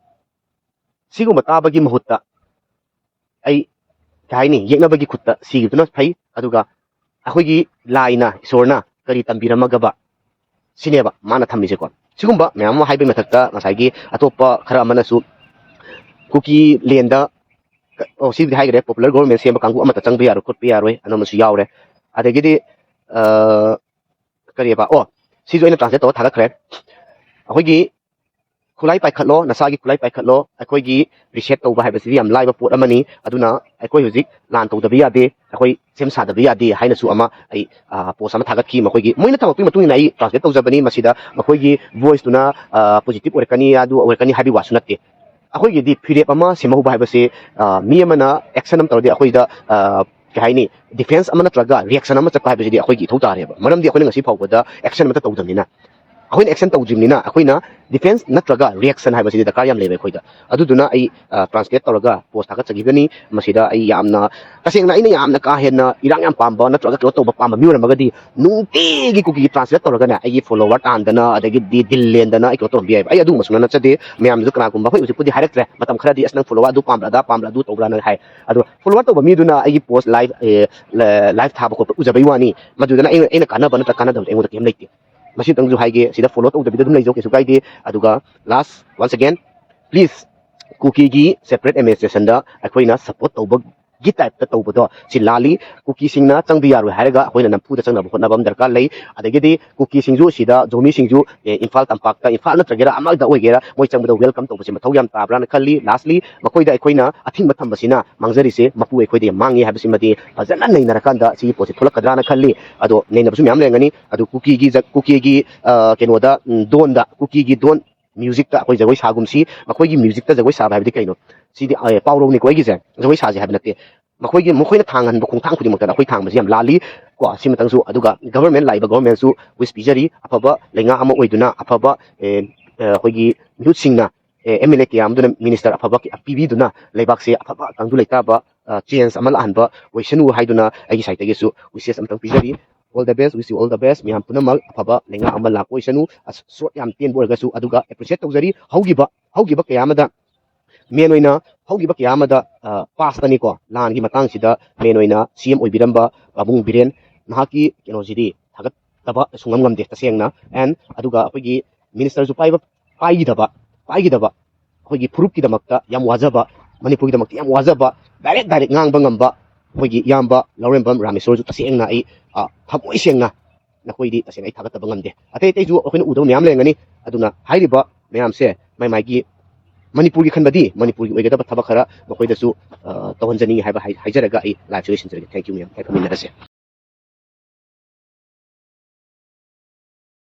ꯁꯤꯒꯨꯝꯕ ꯇꯥꯕꯒꯤ ꯃꯍꯨꯠꯇ ꯑꯩ, ꯀꯩ ꯍꯥꯏꯅꯤ, ꯌꯦꯛꯅꯕꯒꯤ ꯈꯨꯠꯇ ꯁꯤꯈꯤꯕꯗꯨꯅ ꯐꯩ꯫ ꯑꯗꯨꯒ ꯑꯩꯈꯣꯏꯒꯤ ꯂꯥꯏꯅ, ꯏꯁꯣꯔꯅ ꯀꯔꯤ ꯇꯝꯕꯤꯔꯝꯃꯒꯕ ꯁꯤꯅꯦꯕ ꯃꯥꯅ ꯊꯝꯃꯤꯁꯦꯀꯣ꯫ ꯁꯤꯒꯨꯝꯕ ꯃꯌꯥꯝ ꯑꯃ ꯍꯥꯏꯕꯒꯤ ꯃꯊꯛꯇ ꯉꯁꯥꯏꯒꯤ ꯑꯇꯣꯞꯄ ꯈꯔ ꯑꯃꯅꯁꯨ ꯀꯨꯀꯤ ꯂꯦꯟꯗ, ꯑꯣ, ꯁꯤꯕꯨꯗꯤ ꯍꯥꯏꯈ꯭ꯔꯦ, ꯄꯣꯄꯨꯂꯔ ꯒꯣꯚꯔꯟꯃꯦꯟ ꯁꯦꯝꯕ ꯀꯥꯡꯕꯨ ꯑꯃꯠꯇ ꯆꯪꯕ ꯌꯥꯔꯣꯏ ꯈꯣꯠꯄ ꯌꯥꯔꯣꯏ ꯑꯅ ꯑꯃꯁꯨ ꯌꯥꯎꯔꯦ꯫ ꯑꯗꯒꯤꯗꯤ ꯑ, ꯀꯔꯤꯑꯕ, ꯑꯣ, ꯁꯤꯁꯨ ꯑꯩꯅ ꯇ꯭ꯔꯥꯟꯁꯂꯦꯠ ꯇꯧꯔ ꯊꯥꯒꯠꯈ꯭ꯔꯦ꯫ ꯑꯩꯈꯣꯏꯒꯤ ꯈꯨꯠꯂꯥꯏ ꯄꯥꯏꯈꯠꯂꯣ, ꯅꯁꯥꯒꯤ ꯈꯨꯠꯂꯥꯏ ꯄꯥꯏꯈꯠꯂꯣ, ꯑꯩꯈꯣꯏꯒꯤ ꯔꯤꯁꯦꯠ ꯇꯧꯕ ꯍꯥꯏꯕꯁꯤꯗꯤ ꯌꯥꯝ ꯂꯥꯏꯕ ꯄꯣꯠ ꯑꯃꯅꯤ꯫ ꯑꯗꯨꯅ ꯑꯩꯈꯣꯏ ꯍꯧꯖꯤꯛ ꯂꯥꯟ ꯇꯧꯗꯕ ꯌꯥꯗꯦ, ꯑꯩꯈꯣꯏ ꯁꯦꯝ ꯁꯥꯗꯕ ꯌꯥꯗꯦ ꯍꯥꯏꯅꯁꯨ ꯑꯃ ꯑꯩ ꯄꯣꯁ ꯑꯃ ꯊꯥꯒꯠꯈꯤ꯫ ꯃꯈꯣꯏꯒꯤ, ꯃꯣꯏꯅ ꯊꯝꯃꯛꯄꯒꯤ ꯃꯇꯨꯡ ꯏꯟꯅ ꯑꯩ ꯇ꯭ꯔꯥꯟꯁꯂꯦꯠ ꯇꯧꯖꯕꯅꯤ꯫ ꯃꯁꯤꯗ ꯃꯈꯣꯏꯒꯤ ꯚꯣꯏꯁꯇꯨꯅ ꯄꯣꯖꯤꯇꯤꯚ ꯑꯣꯏꯔꯛꯀꯅꯤ, ꯑꯗꯨ ꯑꯣꯏꯔꯛꯀꯅꯤ ꯍꯥꯏꯕꯒꯤ ꯋꯥꯁꯨ ꯅꯠꯇꯦ꯫ ꯑꯩꯈꯣꯏꯒꯤꯗꯤ ꯐꯤꯔꯦꯞ ꯑꯃ ꯁꯦꯝꯍꯧꯕ ꯍꯥꯏꯕꯁꯤ, ꯑ, ꯃꯤ ꯑꯃꯅ ꯑꯦꯛꯁꯟ ꯑꯃ ꯇꯧꯔꯗꯤ ꯑꯩꯈꯣꯏꯗ, ꯑ, ꯀꯩ ꯍꯥꯏꯅꯤ, ꯗꯤꯐꯦꯟꯁ ꯑꯃ ꯅꯠꯇ꯭ꯔꯒ ꯔꯤꯌꯦꯛꯁꯟ ꯑꯃ ꯆꯠꯄ ꯍꯥꯏꯕꯁꯤꯗꯤ ꯑꯩꯈꯣꯏꯒꯤ ꯏꯊꯧ ꯇꯥꯔꯦꯕ꯫ ꯃꯔꯝꯗꯤ ꯑꯩꯈꯣꯏꯅ ꯉꯁꯤ ꯐꯥꯎꯕꯗ ꯑꯦꯛꯁꯟ ꯑꯃꯠꯇ ꯇꯧꯗ꯭ꯔꯤꯕꯅꯤꯅ, ꯑꯩꯈꯣꯏꯅ ꯑꯦꯛꯁꯟ ꯇꯧꯗ꯭ꯔꯤꯕꯅꯤꯅ ꯑꯩꯈꯣꯏꯅ ꯗꯤꯐꯦꯟꯁ ꯅꯠꯇ꯭ꯔꯒ ꯔꯤꯌꯦꯛꯁꯟ ꯍꯥꯏꯕꯁꯤꯗꯤ ꯗꯔꯀꯥꯔ ꯌꯥꯝ ꯂꯩꯕ ꯑꯩꯈꯣꯏꯗ꯫ ꯑꯗꯨꯗꯨꯅ ꯑꯩ, ꯑ, ꯇ꯭ꯔꯥꯟꯁꯂꯦꯠ ꯇꯧꯔꯒ ꯄꯣꯁ ꯊꯥꯒꯠꯆꯈꯤꯕꯅꯤ꯫ ꯃꯁꯤꯗ ꯑꯩ ꯌꯥꯝꯅ, ꯇꯁꯦꯡꯅ ꯑꯩꯅ ꯌꯥꯝꯅ ꯀꯥ ꯍꯦꯟꯅ ꯏꯔꯥꯡ ꯌꯥꯝ ꯄꯥꯝꯕ ꯅꯠꯇ꯭ꯔꯒ ꯀꯩꯅꯣ ꯇꯧꯕ ꯄꯥꯝꯕ ꯃꯤ ꯑꯣꯏꯔꯝꯃꯒꯗꯤ ꯅꯨꯡꯇꯤꯒꯤ ꯀꯨꯀꯤ ꯇ꯭ꯔꯥꯟꯁꯂꯦꯠ ꯇꯧꯔꯒꯅꯦ ꯑꯩꯒꯤ ꯐꯣꯂꯣꯋꯔ ꯇꯥꯟꯗꯅ, ꯑꯗꯒꯤꯗꯤ ꯗꯤꯜ ꯂꯦꯟꯗꯅ ꯑꯩ ꯀꯩꯅꯣ ꯇꯧꯔꯝꯕ ꯌꯥꯏꯕ꯫ ꯑꯩ ꯑꯗꯨꯒꯨꯝꯕꯁꯨ ꯅꯠꯆꯗꯦ꯫ ꯃꯌꯥꯝꯗꯨꯁꯨ ꯀꯅꯥꯒꯨꯝꯕ ꯍꯣꯏ ꯍꯧꯖꯤꯛꯄꯨꯗꯤ ꯍꯥꯏꯔꯛꯇ꯭ꯔꯦ, ꯃꯇꯝ ꯈꯔꯗꯤ "ꯑꯁ, ꯅꯪ ꯐꯣꯂꯣꯋꯔ ꯑꯗꯨ ꯄꯥꯝꯕ꯭ꯔꯥ, ꯑꯗꯥ ꯄꯥꯝꯕ꯭ꯔꯥ, ꯑꯗꯨ ꯇꯧꯕ꯭ꯔꯥ?" ꯅꯪ ꯍꯥꯏ꯫ ꯑꯗꯣ ꯐꯣꯂꯣꯋꯔ ꯇꯧꯕ ꯃꯤꯗꯨꯅ ꯑꯩꯒꯤ ꯄꯣꯁ ꯂꯥꯏꯚ, ꯑꯦ, ꯂ-, ꯂꯥꯏꯚ ꯊꯥꯕ ꯈꯣꯠꯄ ꯎꯖꯕꯩ ꯋꯥꯅꯤ꯫ ꯃꯗꯨꯗꯅ ꯑꯩ, ꯑꯩꯅ ꯀꯥꯟꯅꯕ ꯅꯠꯇ꯭ꯔ ꯀꯥꯟꯅꯗꯕꯗꯤ ꯑꯩꯉꯣꯟꯗ ꯀꯩꯝ ꯂꯩꯇꯦ꯫ ꯃꯁꯤꯇꯪꯁꯨ ꯍꯥꯏꯒꯦ, ꯁꯤꯗ ꯐꯣꯂꯣ ꯇꯧꯗꯕꯤꯗ ꯑꯗꯨꯝ ꯂꯩꯖꯧ, ꯀꯩꯁꯨ ꯀꯥꯏꯗꯦ꯫ ꯑꯗꯨꯒ last, once again, please, ꯀꯨꯀꯤꯒꯤ ꯁꯦꯄꯔꯦꯠ ꯑꯦꯗꯃꯤꯅꯤꯁꯇ꯭ꯔꯦꯁꯟꯗ ꯑꯩꯈꯣꯏꯅ ꯁꯄꯣꯔꯠ ꯇꯧꯕꯒꯤ ꯇꯥꯏꯞꯇ ꯇꯧꯕꯗꯣ ꯁꯤ ꯂꯥꯜꯂꯤ꯫ ꯀꯨꯀꯤꯁꯤꯡꯅ ꯆꯪꯕ ꯌꯥꯔꯣꯏ ꯍꯥꯏꯔꯒ ꯑꯩꯈꯣꯏꯅ ꯅꯝꯐꯨꯗ ꯆꯪꯅꯕ ꯍꯣꯠꯅꯕ ꯑꯃ ꯗꯔꯀꯥꯔ ꯂꯩ꯫ ꯑꯗꯒꯤꯗꯤ ꯀꯨꯀꯤꯁꯤꯡꯁꯨ ꯁꯤꯗ ꯖꯣꯃꯤꯁꯤꯡꯁꯨ, ꯑꯦ, ꯏꯝꯐꯥꯜ ꯇꯝꯄꯥꯛꯇ, ꯏꯝꯐꯥꯜ ꯅꯠꯇ꯭ꯔꯒꯦꯔꯥ ꯑꯃꯗ ꯑꯣꯏꯒꯦꯔꯥ, ꯃꯣꯏ ꯆꯪꯕꯗ ꯋꯦꯜꯀꯝ ꯇꯧꯕꯁꯦ ꯃꯊꯧ ꯌꯥꯝ ꯇꯥꯕ꯭ꯔꯥꯅ ꯈꯜꯂꯤ꯫ Lastly, ꯃꯈꯣꯏꯗ ꯑꯩꯈꯣꯏꯅ ꯑꯊꯤꯡꯕ ꯊꯝꯕꯁꯤꯅ ꯃꯥꯡꯖꯔꯤꯁꯦ ꯃꯄꯨ ꯑꯩꯈꯣꯏꯗ ꯌꯥꯝ ꯃꯥꯡꯉꯤ ꯍꯥꯏꯕꯁꯤꯃꯗꯤ ꯐꯖꯅ ꯅꯩꯅꯔꯀꯥꯟꯗ ꯁꯤꯒꯤ ꯄꯣꯠꯁꯦ ꯊꯣꯛꯂꯛꯀꯗ꯭ꯔꯥꯅ ꯈꯜꯂꯤ꯫ ꯑꯗꯣ ꯅꯩꯅꯕꯁꯨ ꯃꯌꯥꯝ ꯂꯩꯔꯝꯒꯅꯤ꯫ ꯑꯗꯣ ꯀꯨꯀꯤꯒꯤ ꯖ-, ꯀꯨꯀꯤꯒꯤ, ꯑ, ꯀꯩꯅꯣꯗ, ꯎꯝ, ꯗꯣꯟꯗ, ꯀꯨꯀꯤꯒꯤ ꯗꯣꯟ ꯃ꯭ꯌꯨꯖꯤꯛꯇ ꯑꯩꯈꯣꯏ ꯖꯒꯣꯏ ꯁꯥꯒꯨꯝꯁꯤ꯫ ꯃꯈꯣꯏꯒꯤ ꯃ꯭ꯌꯨꯖꯤꯛꯇ ꯖꯒꯣꯏ ꯁꯥꯕ ꯍꯥꯏꯕꯗꯤ ꯀꯩꯅꯣ? ꯁꯤꯗꯤ, ꯑ, ꯄꯥꯎꯔꯧꯅꯤꯀꯣ ꯑꯩꯒꯤꯁꯦ, ꯖꯒꯣꯏ ꯁꯥꯁꯦ ꯍꯥꯏꯕ ꯅꯠꯇꯦ꯫ ꯃꯈꯣꯏꯒꯤ, ꯃꯈꯣꯏꯅ ꯊꯥꯡꯍꯟꯕ ꯈꯣꯡꯊꯥꯡ ꯈꯨꯗꯤꯡꯃꯛꯇ ꯑꯩꯈꯣꯏ ꯊꯥꯡꯕꯁꯤ ꯌꯥꯝ ꯂꯥꯜꯂꯤ ꯀꯣ꯫ ꯁꯤꯃꯇꯪꯁꯨ, ꯑꯗꯨꯒ ꯒꯚꯔꯟꯃꯦꯟ ꯂꯥꯛꯏꯕ ꯒꯚꯔꯟꯃꯦꯟꯁꯨ wish ꯄꯤꯖꯔꯤ, ꯑꯐꯕ ꯂꯩꯉꯥꯛ ꯑꯃ ꯑꯣꯏꯗꯨꯅ ꯑꯐꯕ, ꯑꯦ, ꯑ, ꯑꯩꯈꯣꯏꯒꯤ ꯃꯤꯍꯨꯠꯁꯤꯡꯅ ꯑꯦꯝ ꯑꯦꯜ ꯑꯦ ꯀꯌꯥ ꯑꯃꯗꯨꯅ ꯃꯤꯅꯤꯁꯇꯔ ꯑꯐꯕ ꯀꯌꯥ ꯄꯤꯕꯤꯗꯨꯅ ꯂꯩꯕꯥꯛꯁꯦ ꯑꯐꯕ ꯇꯪꯗꯨ ꯂꯩꯇꯥꯕ, ꯆꯦꯟꯖ ꯑꯃ ꯂꯥꯛꯍꯟꯕ ꯑꯣꯏꯁꯅꯨ ꯍꯥꯏꯗꯨꯅ ꯑꯩꯒꯤ ꯁꯥꯏꯠꯇꯒꯤꯁꯨ ꯋꯤꯁꯦꯁ ꯑꯃꯇꯪ ꯄꯤꯖꯔꯤ꯫ All the best, wish you all the best꯫ ꯃꯌꯥꯝ ꯄꯨꯝꯅꯃꯛ ꯑꯐꯕ ꯂꯩꯉꯥꯛ ꯑꯃ ꯂꯥꯛꯄ ꯑꯣꯏꯁꯅꯨ꯫ ꯁꯣꯔꯠ ꯌꯥꯝ ꯇꯦꯟꯕ ꯑꯣꯏꯔꯒꯁꯨ, ꯑꯗꯨꯒ ꯑꯦꯄ꯭ꯔꯤꯁꯤꯌꯦꯠ ꯇꯧꯖꯔꯤ꯫ ꯍꯧꯈꯤꯕ ꯍꯧꯈꯤꯕ ꯀꯌꯥ ꯑꯃꯗ, ꯃꯦꯟ ꯑꯣꯏꯅ ꯍꯧꯈꯤꯕ ꯀꯌꯥ ꯑꯃꯗ, ꯄꯥꯁꯇꯅꯤꯀꯣ, ꯂꯥꯟꯒꯤ ꯃꯇꯥꯡꯁꯤꯗ ꯃꯦꯟ ꯑꯣꯏꯅ ꯁꯤ ꯑꯦꯝ ꯑꯣꯏꯕꯤꯔꯝꯕ ꯄꯥꯕꯨꯡ ꯕꯤꯔꯦꯟ, ꯅꯍꯥꯛꯀꯤ ꯀꯩꯅꯣꯁꯤꯗꯤ ꯊꯥꯒꯠꯇꯕ ꯁꯨꯡꯉꯝ ꯉꯝꯗꯦ ꯇꯁꯦꯡꯅ꯫ ꯑꯦꯟ ꯑꯗꯨꯒ ꯑꯩꯈꯣꯏꯒꯤ ꯃꯤꯅꯤꯁꯇꯔꯁꯨ ꯄꯥꯏꯕ ꯄꯥꯏꯈꯤꯗꯕ ꯄꯥꯏꯈꯤꯗꯕ ꯑꯩꯈꯣꯏꯒꯤ ꯐꯨꯔꯨꯞꯀꯤꯗꯃꯛꯇ ꯌꯥꯝ ꯋꯥꯖꯕ, ꯃꯅꯤꯄꯨꯔꯒꯤꯗꯃꯛꯇ ꯌꯥꯝ ꯋꯥꯖꯕ, ꯗꯥꯏꯔꯦꯛ ꯗꯥꯏꯔꯦꯛ ꯉꯥꯡꯕ ꯉꯝꯕ ꯑꯩꯈꯣꯏꯒꯤ ꯏꯌꯥꯝꯕ ꯂꯧꯔꯦꯝꯕꯝ ꯔꯥꯃꯦꯁꯣꯔꯁꯨ ꯇꯁꯦꯡꯅ ꯑꯩ, ꯑ, ꯊꯃꯣꯏ ꯁꯦꯡꯅ ꯅꯈꯣꯏꯗꯤ ꯇꯁꯦꯡꯅ ꯑꯩ ꯊꯥꯒꯠꯇꯕ ꯉꯝꯗꯦ꯫ ꯑꯇꯩ ꯑꯇꯩꯁꯨ ꯑꯩꯈꯣꯏꯅ ꯎꯗꯕ ꯃꯌꯥꯝ ꯂꯩꯔꯝꯒꯅꯤ꯫ ꯑꯗꯨꯅ ꯍꯥꯏꯔꯤꯕ ꯃꯌꯥꯝꯁꯦ ꯃꯥꯏ ꯃꯥꯏꯒꯤ ꯃꯅꯤꯄꯨꯔꯒꯤ ꯈꯟꯕꯗꯤ ꯃꯅꯤꯄꯨꯔꯒꯤ ꯑꯣꯏꯒꯗꯕ ꯊꯕꯛ ꯈꯔ ꯃꯈꯣꯏꯗꯁꯨ, ꯑ, ꯇꯧꯍꯟꯖꯅꯤꯡꯉꯤ ꯍꯥꯏꯕ ꯍꯥꯏ-, ꯍꯥꯏꯖꯔꯒ ꯑꯩ ꯂꯥꯏꯐꯁꯦ ꯂꯣꯏꯁꯤꯟꯖꯔꯒꯦ꯫ Thank you ꯃꯌꯥꯝ, ꯃꯥꯏ ꯐꯝꯃꯤꯟꯅꯔꯁꯦ꯫